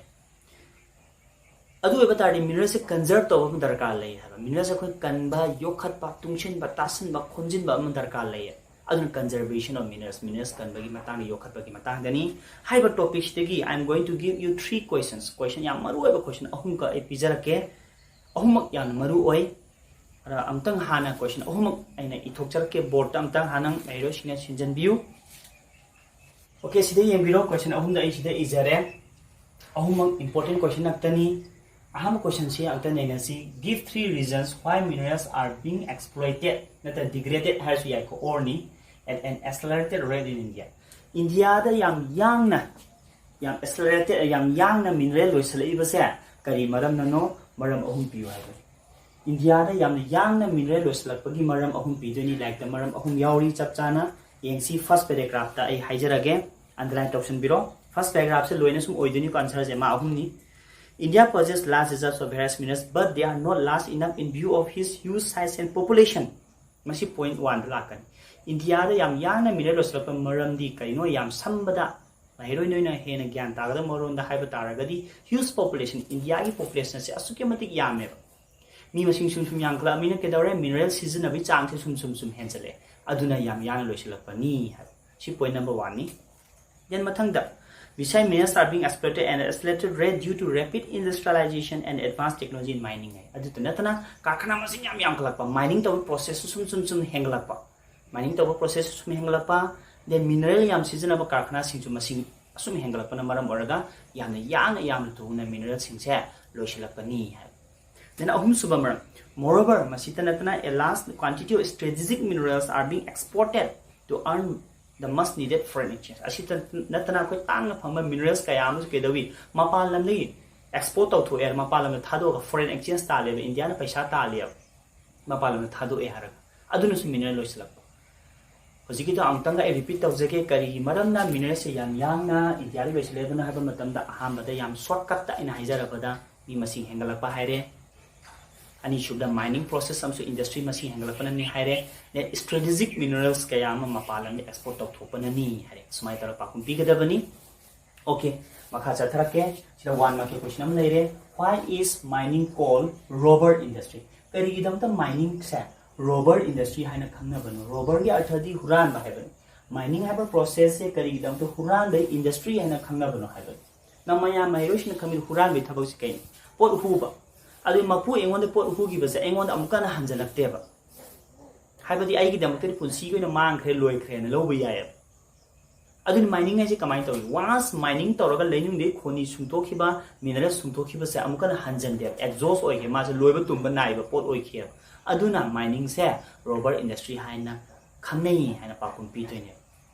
ꯑꯗꯨ ꯑꯣꯏꯕ ꯇꯥꯔꯗꯤ ꯃꯤꯅꯔꯦꯜꯁꯦ ꯀꯟꯖꯔꯕ ꯇꯧꯕ ꯑꯃ ꯗꯔꯀꯥꯔ ꯂꯩ ꯍꯥꯏꯕ꯫ ꯃꯤꯅꯔꯦꯜꯁꯦ ꯑꯩꯈꯣꯏ ꯀꯟꯕ, ꯌꯣꯛꯈꯠꯄ, ꯇꯨꯡꯁꯤꯟꯕ, ꯇꯥꯁꯤꯟꯕ, ꯈꯣꯝꯖꯤꯟꯕ ꯑꯃ ꯗꯔꯀꯥꯔ ꯂꯩꯌꯦ꯫ ꯑꯗꯨꯅ conservation of minerals, ꯃꯤꯅꯔꯦꯜꯁ ꯀꯟꯕꯒꯤ ꯃꯇꯥꯡꯗ, ꯌꯣꯛꯈꯠꯄꯒꯤ ꯃꯇꯥꯡꯗꯅꯤ꯫ ꯍꯥꯏꯔꯤꯕ ꯇꯣꯄꯤꯛꯁꯤꯗꯒꯤ I am going to give you three questions, ꯀꯣꯏꯁꯟ, ꯌꯥꯝ ꯃꯔꯨ ꯑꯣꯏꯕ ꯀꯣꯏꯁꯟ ꯑꯍꯨꯝꯒ ꯑꯩ ꯄꯤꯖꯔꯛꯀꯦ꯫ ꯑꯍꯨꯝꯃꯛ ꯌꯥꯝꯅ ꯃꯔꯨ ꯑꯣꯏ꯫ ꯑꯗ ꯑꯃꯨꯛꯇꯪ ꯍꯥꯟꯅ ꯀꯣꯏꯁꯟ ꯑꯍꯨꯝꯃꯛ ꯑꯩꯅ ꯏꯊꯣꯛꯆꯔꯛꯀꯦ ꯕꯣꯔꯗꯇ, ꯑꯃꯨꯛꯇꯪ ꯍꯥꯟꯅ ꯃꯍꯩꯔꯣꯏꯁꯤꯡꯅ ꯁꯤꯟꯖꯟꯕꯤꯌꯨ꯫ ꯑꯣꯀꯦ, ꯁꯤꯗ ꯌꯦꯡꯕꯤꯔꯣ, ꯀꯣꯏꯁꯟ ꯑꯍꯨꯝꯗ ꯑꯩ ꯁꯤꯗ ꯏꯖꯔꯦ꯫ ꯑꯍꯨꯝꯃꯛ ꯏꯝꯄꯣꯔꯇꯦꯟ ꯀꯣꯏꯁꯟ ꯉꯥꯛꯇꯅꯤ꯫ ꯑꯍꯥꯟꯕ ꯀꯣꯏꯁꯟꯁꯤ ꯑꯝꯇ ꯅꯩꯅꯁꯤ꯫ Give three reasons why minerals are being exploited, ꯅꯠꯇ꯭ꯔ degraded ꯍꯥꯏꯔꯁꯨ ꯌꯥꯏꯀꯣ, ꯑꯣꯔꯅꯤ, at an accelerated rate in India. ꯏꯟꯗꯤꯌꯥꯗ ꯌꯥꯝ ꯌꯥꯡꯅ, ꯌꯥꯝ ꯑꯦꯁꯂꯔꯦꯇꯦꯠ, ꯌꯥꯝ ꯌꯥꯡꯅ ꯃꯤꯅꯔꯦꯜ ꯂꯣꯏꯁꯤꯜꯂꯛꯏꯕꯁꯦ ꯀꯔꯤ ꯃꯔꯝꯅꯅꯣ? ꯃꯔꯝ ꯑꯍꯨꯝ ꯄꯤꯌꯨ ꯍꯥꯏꯕꯅꯤ꯫ ꯏꯟꯗꯤꯌꯥꯗ ꯌꯥꯝꯅ ꯌꯥꯡꯅ ꯃꯤꯅꯔꯦꯜ ꯂꯣꯏꯁꯤꯜꯂꯛꯄꯒꯤ ꯃꯔꯝ ꯑꯍꯨꯝ ꯄꯤꯗꯣꯏꯅꯤ꯫ ꯂꯥꯏꯔꯤꯛꯇ ꯃꯔꯝ ꯑꯍꯨꯝ ꯌꯥꯎꯔꯤ, ꯆꯞ ꯆꯥꯅ ꯌꯦꯡꯁꯤ꯫ ꯐꯥꯔꯁ ꯄꯦꯔꯥꯒ꯭ꯔꯥꯐꯇ ꯑꯩ ꯍꯥꯏꯖꯔꯒꯦ, ꯑꯟꯗꯔꯂꯥꯏꯟ ꯇꯧꯁꯤꯟꯕꯤꯔꯣ꯫ ꯐꯥꯔꯁ ꯄꯦꯔꯥꯒ꯭ꯔꯥꯐꯁꯦ ꯂꯣꯏꯅ ꯁꯨꯝ ꯑꯣꯏꯗꯣꯏꯅꯤꯀꯣ, ꯑꯟꯁꯔꯁꯦ ꯃꯥ ꯑꯍꯨꯝꯅꯤ꯫ India possesses large reserves of various minerals, but they are not large enough in view of his huge size and population. ꯃꯁꯤ ꯄꯣꯏꯟꯠ ꯋꯥꯟꯗ ꯂꯥꯛꯀꯅꯤ꯫ ꯏꯟꯗꯤꯌꯥꯗ ꯌꯥꯝ ꯌꯥꯡꯅ ꯃꯤꯅꯔꯦꯜ ꯂꯣꯏꯁꯤꯜꯂꯛꯄ ꯃꯔꯝꯗꯤ ꯀꯔꯤꯅꯣ? ꯌꯥꯝ ꯁꯝꯕꯗ ꯃꯍꯩꯔꯣꯏ ꯅꯣꯏꯅ ꯍꯦꯟꯅ ꯒ꯭ꯌꯥꯟ ꯇꯥꯒꯗꯕ ꯃꯔꯣꯟꯗ ꯍꯥꯏꯕ ꯇꯥꯔꯒꯗꯤ, ꯍ꯭ꯌꯨꯖ ꯄꯣꯄꯨꯂꯦꯁꯟ, ꯏꯟꯗꯤꯌꯥꯒꯤ ꯄꯣꯄꯨꯂꯦꯁꯟ ꯑꯁꯤ ꯑꯁꯨꯛꯀꯤ ꯃꯇꯤꯛ ꯌꯥꯝꯃꯦꯕ꯫ ꯃꯤ ꯃꯁꯤꯡ ꯁꯨꯝ ꯁꯨꯝ ꯌꯥꯝꯈꯠꯂꯛꯑꯕꯅꯤꯅ ꯀꯩꯗꯧꯔꯦ? ꯃꯤꯅꯔꯦꯜ ꯁꯤꯖꯤꯟꯅꯕꯒꯤ ꯆꯥꯡꯁꯦ ꯁꯨꯝ ꯁꯨꯝ ꯁꯨꯝ ꯍꯦꯟꯖꯜꯂꯛꯑꯦ꯫ ꯑꯗꯨꯅ ꯌꯥꯝ ꯌꯥꯡꯅ ꯂꯣꯏꯁꯤꯜꯂꯛꯄꯅꯤ ꯍꯥꯏꯕ꯫ ꯁꯤ ꯄꯣꯏꯟꯠ ꯅꯝꯕꯔ ꯋꯥꯟꯅꯤ꯫ ꯗꯦꯟ ꯃꯊꯪꯗ, beside minerals are being exploited at an accelerated rate due to rapid industrialization and advanced technology in mining ꯍꯥꯏ꯫ ꯑꯗꯨꯇ ꯅꯠꯇꯅ ꯀꯥꯔꯈꯥꯅꯥ ꯃꯁꯤꯡ ꯌꯥꯝ ꯌꯥꯝꯈꯠꯂꯛꯄ, ꯃꯥꯏꯅꯤꯡ ꯇꯧꯕ ꯄ꯭ꯔꯣꯁꯦꯁꯁꯨ ꯁꯨꯝ ꯁꯨꯝ ꯁꯨꯝ ꯍꯦꯟꯒꯠꯂꯛꯄ, ꯃꯥꯏꯅꯤꯡ ꯇꯧꯕ ꯄ꯭ꯔꯣꯁꯦꯁꯁꯨ ꯁꯨꯝ ꯍꯦꯟꯒꯠꯂꯛꯄ, ꯗꯦꯟ ꯃꯤꯅꯔꯦꯜ ꯌꯥꯝ ꯁꯤꯖꯤꯟꯅꯕ ꯀꯥꯔꯈꯥꯅꯥꯁꯤꯡꯁꯨ ꯃꯁꯤꯡ ꯑꯁꯨꯝ ꯍꯦꯟꯒꯠꯂꯛꯄꯅ ꯃꯔꯝ ꯑꯣꯏꯔꯒ ꯌꯥꯝꯅ ꯌꯥꯡꯅ ꯌꯥꯝꯅ ꯊꯨꯅ ꯃꯤꯅꯔꯦꯜꯁꯤꯡꯁꯦ ꯂꯣꯏꯁꯤꯜꯂꯛꯄꯅꯤ ꯍꯥꯏꯕ꯫ ꯗꯦꯟ ꯑꯍꯨꯝꯁꯨꯕ ꯃꯔꯝ, moreover, ꯃꯁꯤꯇ ꯅꯠꯇꯅ, a large quantity of strategic minerals are being exported to earn the much needed foreign exchange. ꯑꯁꯤꯇ ꯅꯠꯇꯅ ꯑꯩꯈꯣꯏ ꯇꯥꯡꯅ ꯐꯪꯕ ꯃꯤꯅꯔꯦꯜꯁ ꯀꯌꯥ ꯑꯃꯁꯨ ꯀꯩꯗꯧꯏ? ꯃꯄꯥꯟ ꯂꯝꯗꯒꯤ ꯑꯦꯛꯁꯄꯣꯔꯠ ꯇꯧꯊꯣꯛꯑꯦ, ꯃꯄꯥꯟ ꯂꯝꯗ ꯊꯥꯗꯣꯛꯑꯒ ꯐꯣꯔꯦꯟ ꯑꯦꯛꯁꯆꯦꯟꯖ ꯇꯥꯜꯂꯦꯕ, ꯏꯟꯗꯤꯌꯥꯅ ꯄꯩꯁꯥ ꯇꯥꯜꯂꯦꯕ ꯃꯄꯥꯟ ꯂꯝꯗ ꯊꯥꯗꯣꯛꯑꯦ ꯍꯥꯏꯔꯒ꯫ ꯑꯗꯨꯅꯁꯨ ꯃꯤꯅꯔꯦꯜ ꯂꯣꯏꯁꯤꯜꯂꯛꯄ꯫ ꯍꯧꯖꯤꯛꯀꯤꯗꯣ ꯑꯃꯨꯛꯇꯪꯒ ꯑꯩ ꯔꯤꯄꯤꯠ ꯇꯧꯖꯒꯦ, ꯀꯔꯤꯒꯤ ꯃꯔꯝꯅ ꯃꯤꯅꯔꯦꯜꯁꯦ ꯌꯥꯝ ꯌꯥꯡꯅ ꯏꯟꯗꯤꯌꯥꯗ ꯂꯣꯏꯁꯤꯜꯂꯛꯏꯕꯅꯣ ꯍꯥꯏꯕ ꯃꯇꯝꯗ, ꯑꯍꯥꯟꯕꯗ ꯌꯥꯝ ꯁꯣꯔꯠꯀꯠꯇ ꯑꯩꯅ ꯍꯥꯏꯖꯔꯕꯗ ꯃꯤ ꯃꯁꯤꯡ ꯍꯦꯟꯒꯠꯂꯛꯄ ꯍꯥꯏꯔꯦ, ꯑꯅꯤꯁꯨꯕꯗ ꯃꯥꯏꯅꯤꯡ ꯄ꯭ꯔꯣꯁꯦꯁ ꯑꯃꯁꯨꯡ ꯏꯟꯗꯁꯇ꯭ꯔꯤ ꯃꯁꯤꯡ ꯍꯦꯟꯒꯠꯂꯛꯄꯅꯅꯤ ꯍꯥꯏꯔꯦ, ꯗꯦꯟ ꯏꯁꯇ꯭ꯔꯦꯇꯦꯖꯤꯛ ꯃꯤꯅꯔꯦꯜꯁ ꯀꯌꯥ ꯑꯃ ꯃꯄꯥꯟ ꯂꯝꯗ ꯑꯦꯛꯁꯄꯣꯔꯠ ꯇꯧꯊꯣꯛꯄꯅꯅꯤ ꯍꯥꯏꯔꯦ꯫ ꯁꯨꯃꯥꯏꯅ ꯇꯧꯔꯒ ꯄꯥꯎꯈꯨꯝ ꯄꯤꯒꯗꯕꯅꯤ꯫ Okay, ꯃꯈꯥ ꯆꯠꯊꯔꯛꯀꯦ꯫ ꯁꯤꯗ ꯋꯥꯟ ꯃꯥꯔꯛꯀꯤ ꯀꯣꯏꯁꯟ ꯑꯃ ꯂꯩꯔꯦ꯫ Why is mining called robber industry? ꯀꯔꯤꯒꯤꯗꯃꯛꯇ ꯃꯥꯏꯅꯤꯡꯁꯦ ꯔꯣꯕꯔ ꯏꯟꯗꯁꯇ꯭ꯔꯤ ꯍꯥꯏꯅ ꯈꯪꯅꯕꯅꯣ? ꯔꯣꯕꯔꯒꯤ ꯑꯔꯊꯗꯤ ꯍꯨꯔꯥꯟꯕ ꯍꯥꯏꯕꯅꯤ꯫ ꯃꯥꯏꯅꯤꯡ ꯍꯥꯏꯕ ꯄ꯭ꯔꯣꯁꯦꯁꯁꯦ ꯀꯔꯤꯒꯤꯗꯃꯛꯇ ꯍꯨꯔꯥꯟꯕꯒꯤ ꯏꯟꯗꯁꯇ꯭ꯔꯤ ꯍꯥꯏꯅ ꯈꯪꯅꯕꯅꯣ ꯍꯥꯏꯕꯅꯤ꯫ ꯅꯪ ꯃꯌꯥꯝ ꯃꯍꯩꯔꯣꯏꯁꯤꯡꯅ ꯈꯪꯕꯤꯔꯤ ꯍꯨꯔꯥꯟꯕꯒꯤ ꯊꯕꯛꯁꯤ ꯀꯩꯅꯣ? ꯄꯣꯠ ꯍꯨꯕ꯫ ꯑꯗꯨ ꯃꯄꯨ ꯑꯩꯉꯣꯟꯗ ꯄꯣꯠ ꯍꯨꯈꯤꯕꯁꯦ ꯑꯩꯉꯣꯟꯗ ꯑꯃꯨꯛꯀ ꯍꯟꯅ ꯍꯟꯖꯤꯜꯂꯛꯇꯦꯕ꯫ ꯍꯥꯏꯕꯗꯤ ꯑꯩꯒꯤꯗꯃꯛꯇꯗꯤ ꯄꯨꯟꯁꯤꯒꯤ ꯑꯣꯏꯅ ꯃꯥꯡꯈ꯭ꯔꯦ, ꯂꯣꯏꯈ꯭ꯔꯦꯅ ꯂꯧꯕ ꯌꯥꯏꯑꯕ꯫ ꯑꯗꯨꯅ ꯃꯥꯏꯅꯤꯡ ꯍꯥꯏꯁꯦ ꯀꯃꯥꯏꯅ ꯇꯧꯏ? Once mining ꯇꯧꯔꯒ ꯂꯩꯅꯨꯡꯗꯒꯤ ꯈꯣꯅꯤ ꯁꯨꯡꯊꯣꯛꯈꯤꯕ, ꯃꯤꯅꯔꯦꯜ ꯁꯨꯡꯊꯣꯛꯈꯤꯕꯁꯦ ꯑꯃꯨꯛꯀ ꯍꯟꯅ ꯍꯟꯖꯟꯗꯦꯕ, ꯑꯦꯛꯖꯣꯁ ꯑꯣꯏꯈꯤ, ꯃꯥꯁꯦ ꯂꯣꯏꯕ ꯇꯨꯝꯕ ꯅꯥꯏꯕ ꯄꯣꯠ ꯑꯣꯏꯈꯤꯑꯕ꯫ ꯑꯗꯨꯅ ꯃꯥꯏꯅꯤꯡꯁꯦ ꯔꯣꯕꯔ ꯏꯟꯗꯁꯇ꯭ꯔꯤ ꯍꯥꯏꯅ ꯈꯪꯅꯩ ꯍꯥꯏꯅ ꯄꯥꯎꯈꯨꯝ ꯄꯤꯗꯣꯏꯅꯦꯕ꯫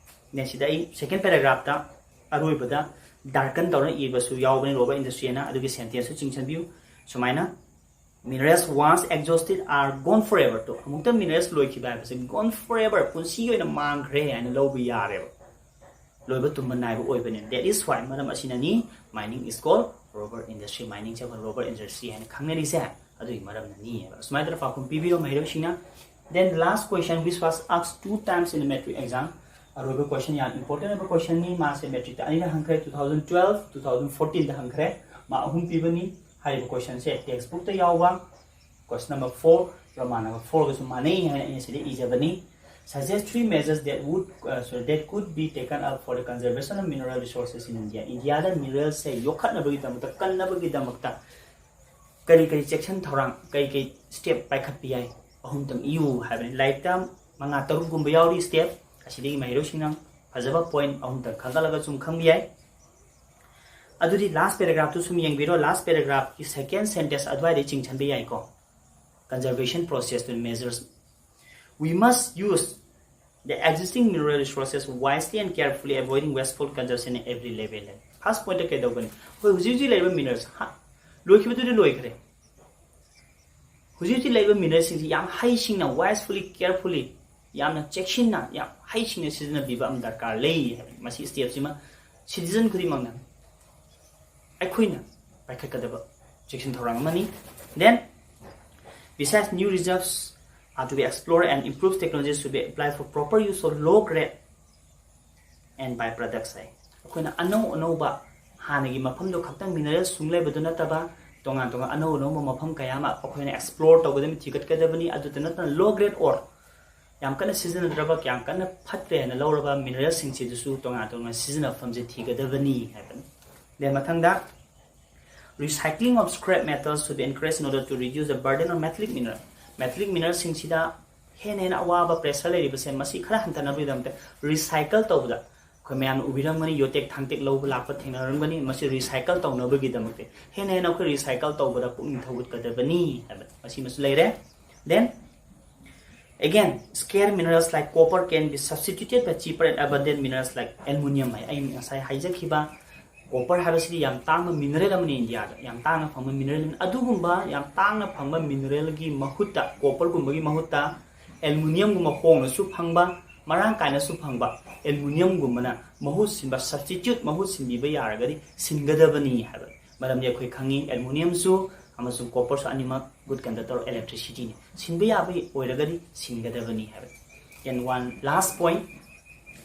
ꯅꯦ ꯁꯤꯗ ꯑꯩ ꯁꯦꯀꯦꯟ ꯄꯦꯔꯥꯒ꯭ꯔꯥꯐꯇ ꯑꯔꯣꯏꯕꯗ ꯗꯥꯔꯀꯟ ꯇꯧꯔ ꯏꯕꯁꯨ ꯌꯥꯎꯕꯅꯤ ꯔꯣꯕꯔ ꯏꯟꯗꯁꯇ꯭ꯔꯤ ꯍꯥꯏꯅ, ꯑꯗꯨꯒꯤ ꯁꯦꯟꯇꯦꯟꯁꯁꯨ ꯆꯤꯡꯁꯤꯟꯕꯤꯌꯨ꯫ ꯁꯨꯃꯥꯏꯅ, "Minerals once exhausted are gone forever" ꯇꯣ, ꯑꯃꯨꯛꯇ ꯃꯤꯅꯔꯦꯜꯁ ꯂꯣꯏꯈꯤꯕ ꯍꯥꯏꯕꯁꯦ gone forever, ꯄꯨꯟꯁꯤꯒꯤ ꯑꯣꯏꯅ ꯃꯥꯡꯈ꯭ꯔꯦ ꯍꯥꯏꯅ ꯂꯧꯕ ꯌꯥꯔꯦꯕ꯫ ꯂꯣꯏꯕ ꯇꯨꯝꯕ ꯅꯥꯏꯕ ꯑꯣꯏꯕꯅꯦ꯫ That is why, ꯃꯔꯝ ꯑꯁꯤꯅꯅꯤ, mining is called robber industry, ꯃꯥꯏꯅꯤꯡꯁꯦ ꯑꯩꯈꯣꯏ ꯔꯣꯕꯔ ꯏꯟꯗꯁꯇ꯭ꯔꯤ ꯍꯥꯏꯅ ꯈꯪꯅꯔꯤꯁꯦ ꯑꯗꯨꯒꯤ ꯃꯔꯝꯅꯅꯤ ꯍꯥꯏꯕ꯫ ꯑꯁꯨꯃꯥꯏꯅ ꯇꯧꯔ ꯄꯥꯎꯈꯨꯝ ꯄꯤꯕꯤꯔꯣ ꯃꯍꯩꯔꯣꯏꯁꯤꯡꯅ꯫ Then last question, which was asked two times in the matric exam. ꯑꯔꯣꯏꯕ ꯀꯣꯏꯁꯟ, ꯌꯥꯝ ꯏꯝꯄꯣꯔꯇꯦꯟ ꯑꯣꯏꯕ ꯀꯣꯏꯁꯟꯅꯤ꯫ ꯃꯥꯁꯦ ꯃꯦꯇ꯭ꯔꯤꯛꯇ ꯑꯅꯤꯔꯛ ꯍꯪꯈ꯭ꯔꯦ, two thousand twelve, two thousand fourteen ꯗ ꯍꯪꯈ꯭ꯔꯦ꯫ ꯃꯥ ꯑꯍꯨꯝ ꯄꯤꯕꯅꯤ꯫ ꯍꯥꯏꯔꯤꯕ ꯀꯣꯏꯁꯟꯁꯦ ꯇꯦꯛꯁ ꯕꯨꯛꯇ ꯌꯥꯎꯕ ꯀꯣꯏꯁꯟ ꯅꯝꯕꯔ ꯐꯣꯔꯒ ꯃꯥꯟꯅꯕ, ꯐꯣꯔꯒꯁꯨ ꯃꯥꯟꯅꯩ ꯍꯥꯏꯅ ꯑꯩꯅ ꯁꯤꯗ ꯏꯖꯕꯅꯤ꯫ Suggest three measures that would, uh, sorry, that could be taken up for the conservation of mineral resources in India. ꯏꯟꯗꯤꯌꯥꯗ ꯃꯤꯅꯔꯦꯜꯁꯦ ꯌꯣꯛꯈꯠꯅꯕꯒꯤꯗꯃꯛꯇ, ꯀꯟꯅꯕꯒꯤꯗꯃꯛꯇ ꯀꯔꯤ ꯀꯔꯤ ꯆꯦꯛꯁꯤꯟ ꯊꯧꯔꯥꯡ, ꯀꯔꯤ ꯀꯔꯤ ꯁ꯭ꯇꯦꯞ ꯄꯥꯏꯈꯠꯄ ꯌꯥꯏ, ꯑꯍꯨꯝꯇꯪ ꯏꯌꯨ ꯍꯥꯏꯕꯅꯤ꯫ ꯂꯥꯏꯔꯤꯛꯇ ꯃꯉꯥ ꯇꯔꯨꯛꯀꯨꯝꯕ ꯌꯥꯎꯔꯤ ꯁ꯭ꯇꯦꯞ꯫ ꯑꯁꯤꯗꯒꯤ ꯃꯍꯩꯔꯣꯏꯁꯤꯡꯅ ꯐꯖꯕ ꯄꯣꯏꯟꯠ ꯑꯍꯨꯝꯇꯪ ꯈꯟꯒꯠꯂꯒ ꯁꯨꯝ ꯈꯪꯕ ꯌꯥꯏ꯫ ꯑꯗꯨꯗꯤ ꯂꯥꯁ ꯄꯦꯔꯥꯒ꯭ꯔꯥꯐꯇꯨ ꯁꯨꯝ ꯌꯦꯡꯕꯤꯔꯣ꯫ ꯂꯥꯁ ꯄꯦꯔꯥꯒ꯭ꯔꯥꯐꯀꯤ ꯁꯦꯀꯦꯟ ꯁꯦꯟꯇꯦꯟꯁ ꯑꯗꯨꯋꯥꯏꯗꯩ ꯆꯤꯡꯁꯤꯟꯕ ꯌꯥꯏꯀꯣ꯫ Conservation process to measures. We must use the existing mineral resources wisely and carefully, avoiding wasteful consumption at every level. First ꯄꯣꯏꯟꯠꯇ ꯀꯩꯗꯧꯒꯅꯤ? ꯑꯩꯈꯣꯏ ꯍꯧꯖꯤꯛ ꯍꯧꯖꯤꯛ ꯂꯩꯔꯤꯕ ꯃꯤꯅꯔꯦꯜꯁ ꯂꯣꯏꯈꯤꯕꯗꯨꯗꯤ ꯂꯣꯏꯈ꯭ꯔꯦ꯫ ꯍꯧꯖꯤꯛ ꯍꯧꯖꯤꯛ ꯂꯩꯔꯤꯕ ꯃꯤꯅꯔꯦꯜꯁꯤꯡꯁꯤ ꯌꯥꯝ ꯍꯩꯁꯤꯡꯅ, wisefully, carefully, ꯌꯥꯝꯅ ꯆꯦꯛꯁꯤꯟꯅ, ꯌꯥꯝ ꯍꯩꯁꯤꯡꯅ ꯁꯤꯖꯤꯟꯅꯕꯤꯕ ꯑꯃ ꯗꯔꯀꯥꯔ ꯂꯩ ꯍꯥꯏꯕ꯫ ꯃꯁꯤ ꯁ꯭ꯇꯦꯞꯁꯤꯃ ꯁꯤꯇꯤꯖꯟ ꯈꯨꯗꯤꯡꯃꯛꯅ ꯑꯩꯈꯣꯏꯅ ꯄꯥꯏꯈꯠꯀꯗꯕ ꯆꯦꯛꯁꯤꯟ ꯊꯧꯔꯥꯡ ꯑꯃꯅꯤ꯫ Then, besides, new reserves are to be explored and improved technologies should be applied for proper use of low grade and by-products ꯍꯥꯏ꯫ ꯑꯩꯈꯣꯏꯅ ꯑꯅꯧ ꯑꯅꯧꯕ ꯍꯥꯟꯅꯒꯤ ꯃꯐꯝꯗꯣ ꯈꯛꯇꯪ mineral ꯁꯨꯡ ꯂꯩꯕꯗꯨ ꯅꯠꯇꯕ ꯇꯣꯉꯥꯟ ꯇꯣꯉꯥꯟ ꯑꯅꯧ ꯑꯅꯧꯕ ꯃꯐꯝ ꯀꯌꯥ ꯑꯃ ꯑꯩꯈꯣꯏꯅ explore ꯇꯧꯒꯗꯕꯅꯤ, ꯊꯤꯒꯠꯀꯗꯕꯅꯤ꯫ ꯑꯗꯨꯇ ꯅꯠꯇꯅ low grade ore, ꯌꯥꯝ ꯀꯟꯅ ꯁꯤꯖꯤꯟꯅꯗ꯭ꯔꯕ, ꯌꯥꯝ ꯀꯟꯅ ꯐꯠꯇ꯭ꯔꯦ ꯍꯥꯏꯅ ꯂꯧꯔꯕ mineral ꯁꯤꯡꯁꯤꯗꯁꯨ ꯇꯣꯉꯥꯟ ꯇꯣꯉꯥꯟ ꯁꯤꯖꯤꯟꯅꯐꯝꯁꯦ ꯊꯤꯒꯗꯕꯅꯤ ꯍꯥꯏꯕꯅꯤ꯫ Then ꯃꯊꯪꯗ recycling of scrap metals should be encouraged in order to reduce the burden on metallic mineral. Metallic mineral ꯁꯤꯡꯁꯤꯗ ꯍꯦꯟꯅ ꯍꯦꯟꯅ ꯑꯋꯥꯕ pressure ꯂꯩꯔꯤꯕꯁꯦ ꯃꯁꯤ ꯈꯔ ꯍꯟꯊꯅꯕꯒꯤꯗꯃꯛꯇ recycle ꯇꯧꯕꯗ, ꯑꯩꯈꯣꯏ ꯃꯌꯥꯝꯅ ꯎꯕꯤꯔꯝꯒꯅꯤ, ꯌꯣꯇꯦꯛ ꯊꯥꯡꯇꯦꯛ ꯂꯧꯕ ꯂꯥꯛꯄ ꯊꯦꯡꯅꯔꯝꯒꯅꯤ꯫ ꯃꯁꯤ recycle ꯇꯧꯅꯕꯒꯤꯗꯃꯛꯇ ꯍꯦꯟꯅ ꯍꯦꯟꯅ ꯑꯩꯈꯣꯏ recycle ꯇꯧꯕꯗ ꯄꯨꯛꯅꯤꯡ ꯊꯧꯒꯠꯀꯗꯕꯅꯤ ꯍꯥꯏꯕ ꯃꯁꯤꯃꯁꯨ ꯂꯩꯔꯦ꯫ Then again, scarce minerals like copper can be substituted by cheaper and abundant minerals like aluminium ꯍꯥꯏ꯫ ꯑꯩ ꯉꯁꯥꯏ ꯍꯥꯏꯖꯈꯤꯕ copper ꯍꯥꯏꯕꯁꯤꯗꯤ ꯌꯥꯝ ꯇꯥꯡꯕ mineral ꯑꯃꯅꯤ, ꯏꯟꯗꯤꯌꯥꯗ ꯌꯥꯝ ꯇꯥꯡꯅ ꯐꯪꯕ mineral ꯑꯃꯅꯤ꯫ ꯑꯗꯨꯒꯨꯝꯕ ꯌꯥꯝ ꯇꯥꯡꯅ ꯐꯪꯕ mineralꯒꯤ ꯃꯍꯨꯠꯇ, copperꯒꯨꯝꯕꯒꯤ ꯃꯍꯨꯠꯇ aluminiumꯒꯨꯝꯕ ꯍꯣꯡꯅꯁꯨ ꯐꯪꯕ, ꯃꯔꯥꯡ ꯀꯥꯏꯅꯁꯨ ꯐꯪꯕ aluminiumꯒꯨꯝꯕꯅ ꯃꯍꯨꯠ ꯁꯤꯟꯕ, substitute, ꯃꯍꯨꯠ ꯁꯤꯟꯕꯤꯕ ꯌꯥꯔꯒꯗꯤ ꯁꯤꯟꯒꯗꯕꯅꯤ ꯍꯥꯏꯕ꯫ ꯃꯔꯝꯗꯤ ꯑꯩꯈꯣꯏ ꯈꯪꯉꯤ aluminiumꯁꯨ ꯑꯃꯁꯨꯡ copperꯁꯨ ꯑꯅꯤꯃꯛ good conductor of electricityꯅꯤ꯫ ꯁꯤꯟꯕ ꯌꯥꯕ ꯑꯣꯏꯔꯒꯗꯤ ꯁꯤꯟꯒꯗꯕꯅꯤ ꯍꯥꯏꯕ꯫ And one last point,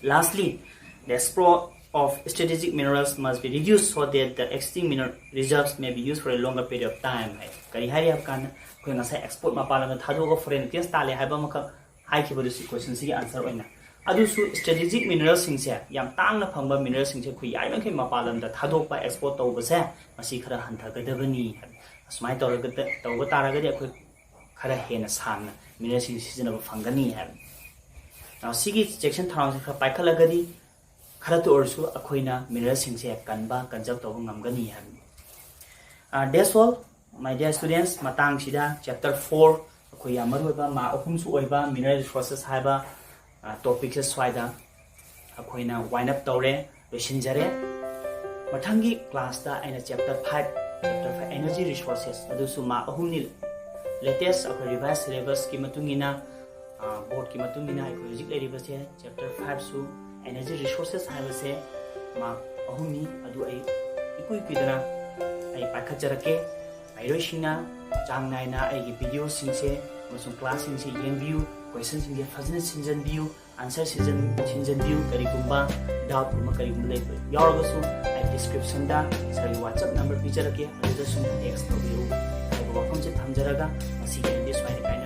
lastly, the export of strategic minerals must be reduced so that the existing mineral reserves may be used for a longer period of time ꯍꯥꯏ꯫ ꯀꯔꯤ ꯍꯥꯏꯔꯤ ꯍꯥꯏꯕ ꯀꯥꯟꯗ ꯑꯩꯈꯣꯏ ꯉꯁꯥꯏ export ꯃꯄꯥꯟ ꯂꯝꯗ ꯊꯥꯗꯣꯛꯑꯒ foreign exchange ꯇꯥꯜꯂꯦ ꯍꯥꯏꯕ ꯑꯃꯈꯛ ꯍꯥꯏꯈꯤꯕꯗꯨꯁꯨ questionꯁꯤꯒꯤ answer ꯑꯣꯏꯅ꯫ ꯑꯗꯨꯁꯨ strategic mineralꯁꯤꯡꯁꯦ, ꯌꯥꯝ ꯇꯥꯡꯅ ꯐꯪꯕ mineralꯁꯤꯡꯁꯦ ꯑꯩꯈꯣꯏ ꯌꯥꯔꯤꯕꯃꯈꯩ ꯃꯄꯥꯟ ꯂꯝꯗ ꯊꯥꯗꯣꯛꯄ, export ꯇꯧꯕꯁꯦ ꯃꯁꯤ ꯈꯔ ꯍꯟꯊꯒꯗꯕꯅꯤ ꯍꯥꯏꯕ꯫ ꯑꯁꯨꯃꯥꯏꯅ ꯇꯧꯔꯒ, ꯇꯧꯕ ꯇꯥꯔꯒꯗꯤ ꯑꯩꯈꯣꯏ ꯈꯔ ꯍꯦꯟꯅ ꯁꯥꯡꯅ mineralꯁꯤꯡ ꯁꯤꯖꯤꯟꯅꯕ ꯐꯪꯒꯅꯤ ꯍꯥꯏꯕꯅꯤ꯫ Now, ꯁꯤꯒꯤ section ꯊꯧꯔꯥꯡꯁꯦ ꯈꯔ ꯄꯥꯏꯈꯠꯂꯒꯗꯤ ꯈꯔꯇ ꯑꯣꯏꯔꯁꯨ ꯑꯩꯈꯣꯏꯅ mineralꯁꯤꯡꯁꯦ ꯀꯟꯕ, conserve ꯇꯧꯕ ꯉꯝꯒꯅꯤ ꯍꯥꯏꯕꯅꯤ꯫ Uh, that's all, my dear students. ꯃꯇꯥꯡꯁꯤꯗ chapter four, ꯑꯩꯈꯣꯏ ꯌꯥꯝ ꯃꯔꯨꯑꯣꯏꯕ ꯃꯥ ꯑꯍꯨꯝꯁꯨ ꯑꯣꯏꯕ mineral resources ꯍꯥꯏꯕ, uh, topicꯁꯦ ꯁ꯭ꯋꯥꯏꯗ ꯑꯩꯈꯣꯏꯅ wind up ꯇꯧꯔꯦ, ꯂꯣꯏꯁꯤꯟꯖꯔꯦ꯫ ꯃꯊꯪꯒꯤ classꯇ ꯑꯩꯅ chapter five, chapter five energy resources, ꯑꯗꯨꯁꯨ ꯃꯥ ꯑꯍꯨꯝꯅꯤ, latest ꯑꯩꯈꯣꯏ revised syllabusꯀꯤ ꯃꯇꯨꯡ ꯏꯟꯅ, ꯑ, boardꯀꯤ ꯃꯇꯨꯡ ꯏꯟꯅ ꯑꯩꯈꯣꯏ ꯍꯧꯖꯤꯛ ꯂꯩꯔꯤꯕꯁꯦ chapter fiveꯁꯨ energy resources ꯍꯥꯏꯕꯁꯦ ꯃꯥ ꯑꯍꯨꯝꯅꯤ꯫ ꯑꯗꯨ ꯑꯩ ꯏꯀꯨꯏ ꯀꯨꯏꯗꯅ ꯑꯩ ꯄꯥꯏꯈꯠꯆꯔꯛꯀꯦ꯫ ꯃꯍꯩꯔꯣꯏꯁꯤꯡꯅ ꯆꯥꯡ ꯅꯥꯏꯅ ꯑꯩꯒꯤ videoꯁꯤꯡꯁꯦ ꯑꯃꯁꯨꯡ classꯁꯤꯡꯁꯦ ꯌꯦꯡꯕꯤꯌꯨ꯫ Questionꯁꯤꯡꯁꯦ ꯐꯖꯅ ꯁꯤꯟꯖꯟꯕꯤꯌꯨ, answer ꯁꯤꯟꯖꯟ ꯁꯤꯟꯖꯟꯕꯤꯌꯨ꯫ ꯀꯔꯤꯒꯨꯝꯕ doubtꯀꯨꯝꯕ ꯀꯔꯤꯒꯨꯝꯕ ꯂꯩꯕ ꯌꯥꯎꯔꯒꯁꯨ ꯑꯩ descriptionꯗ ꯁꯥꯔꯒꯤ WhatsApp number ꯄꯤꯖꯔꯛꯀꯦ, ꯑꯗꯨꯗ ꯁꯨꯝ text ꯇꯧꯕꯤꯔꯛꯎ ꯍꯥꯏꯕ ꯋꯥꯐꯝꯁꯦ ꯊꯝꯖꯔꯒ ꯉꯁꯤꯒꯤ ꯑꯩꯗꯤ ꯁ꯭ꯋꯥꯏꯗ ꯀꯥꯏꯅ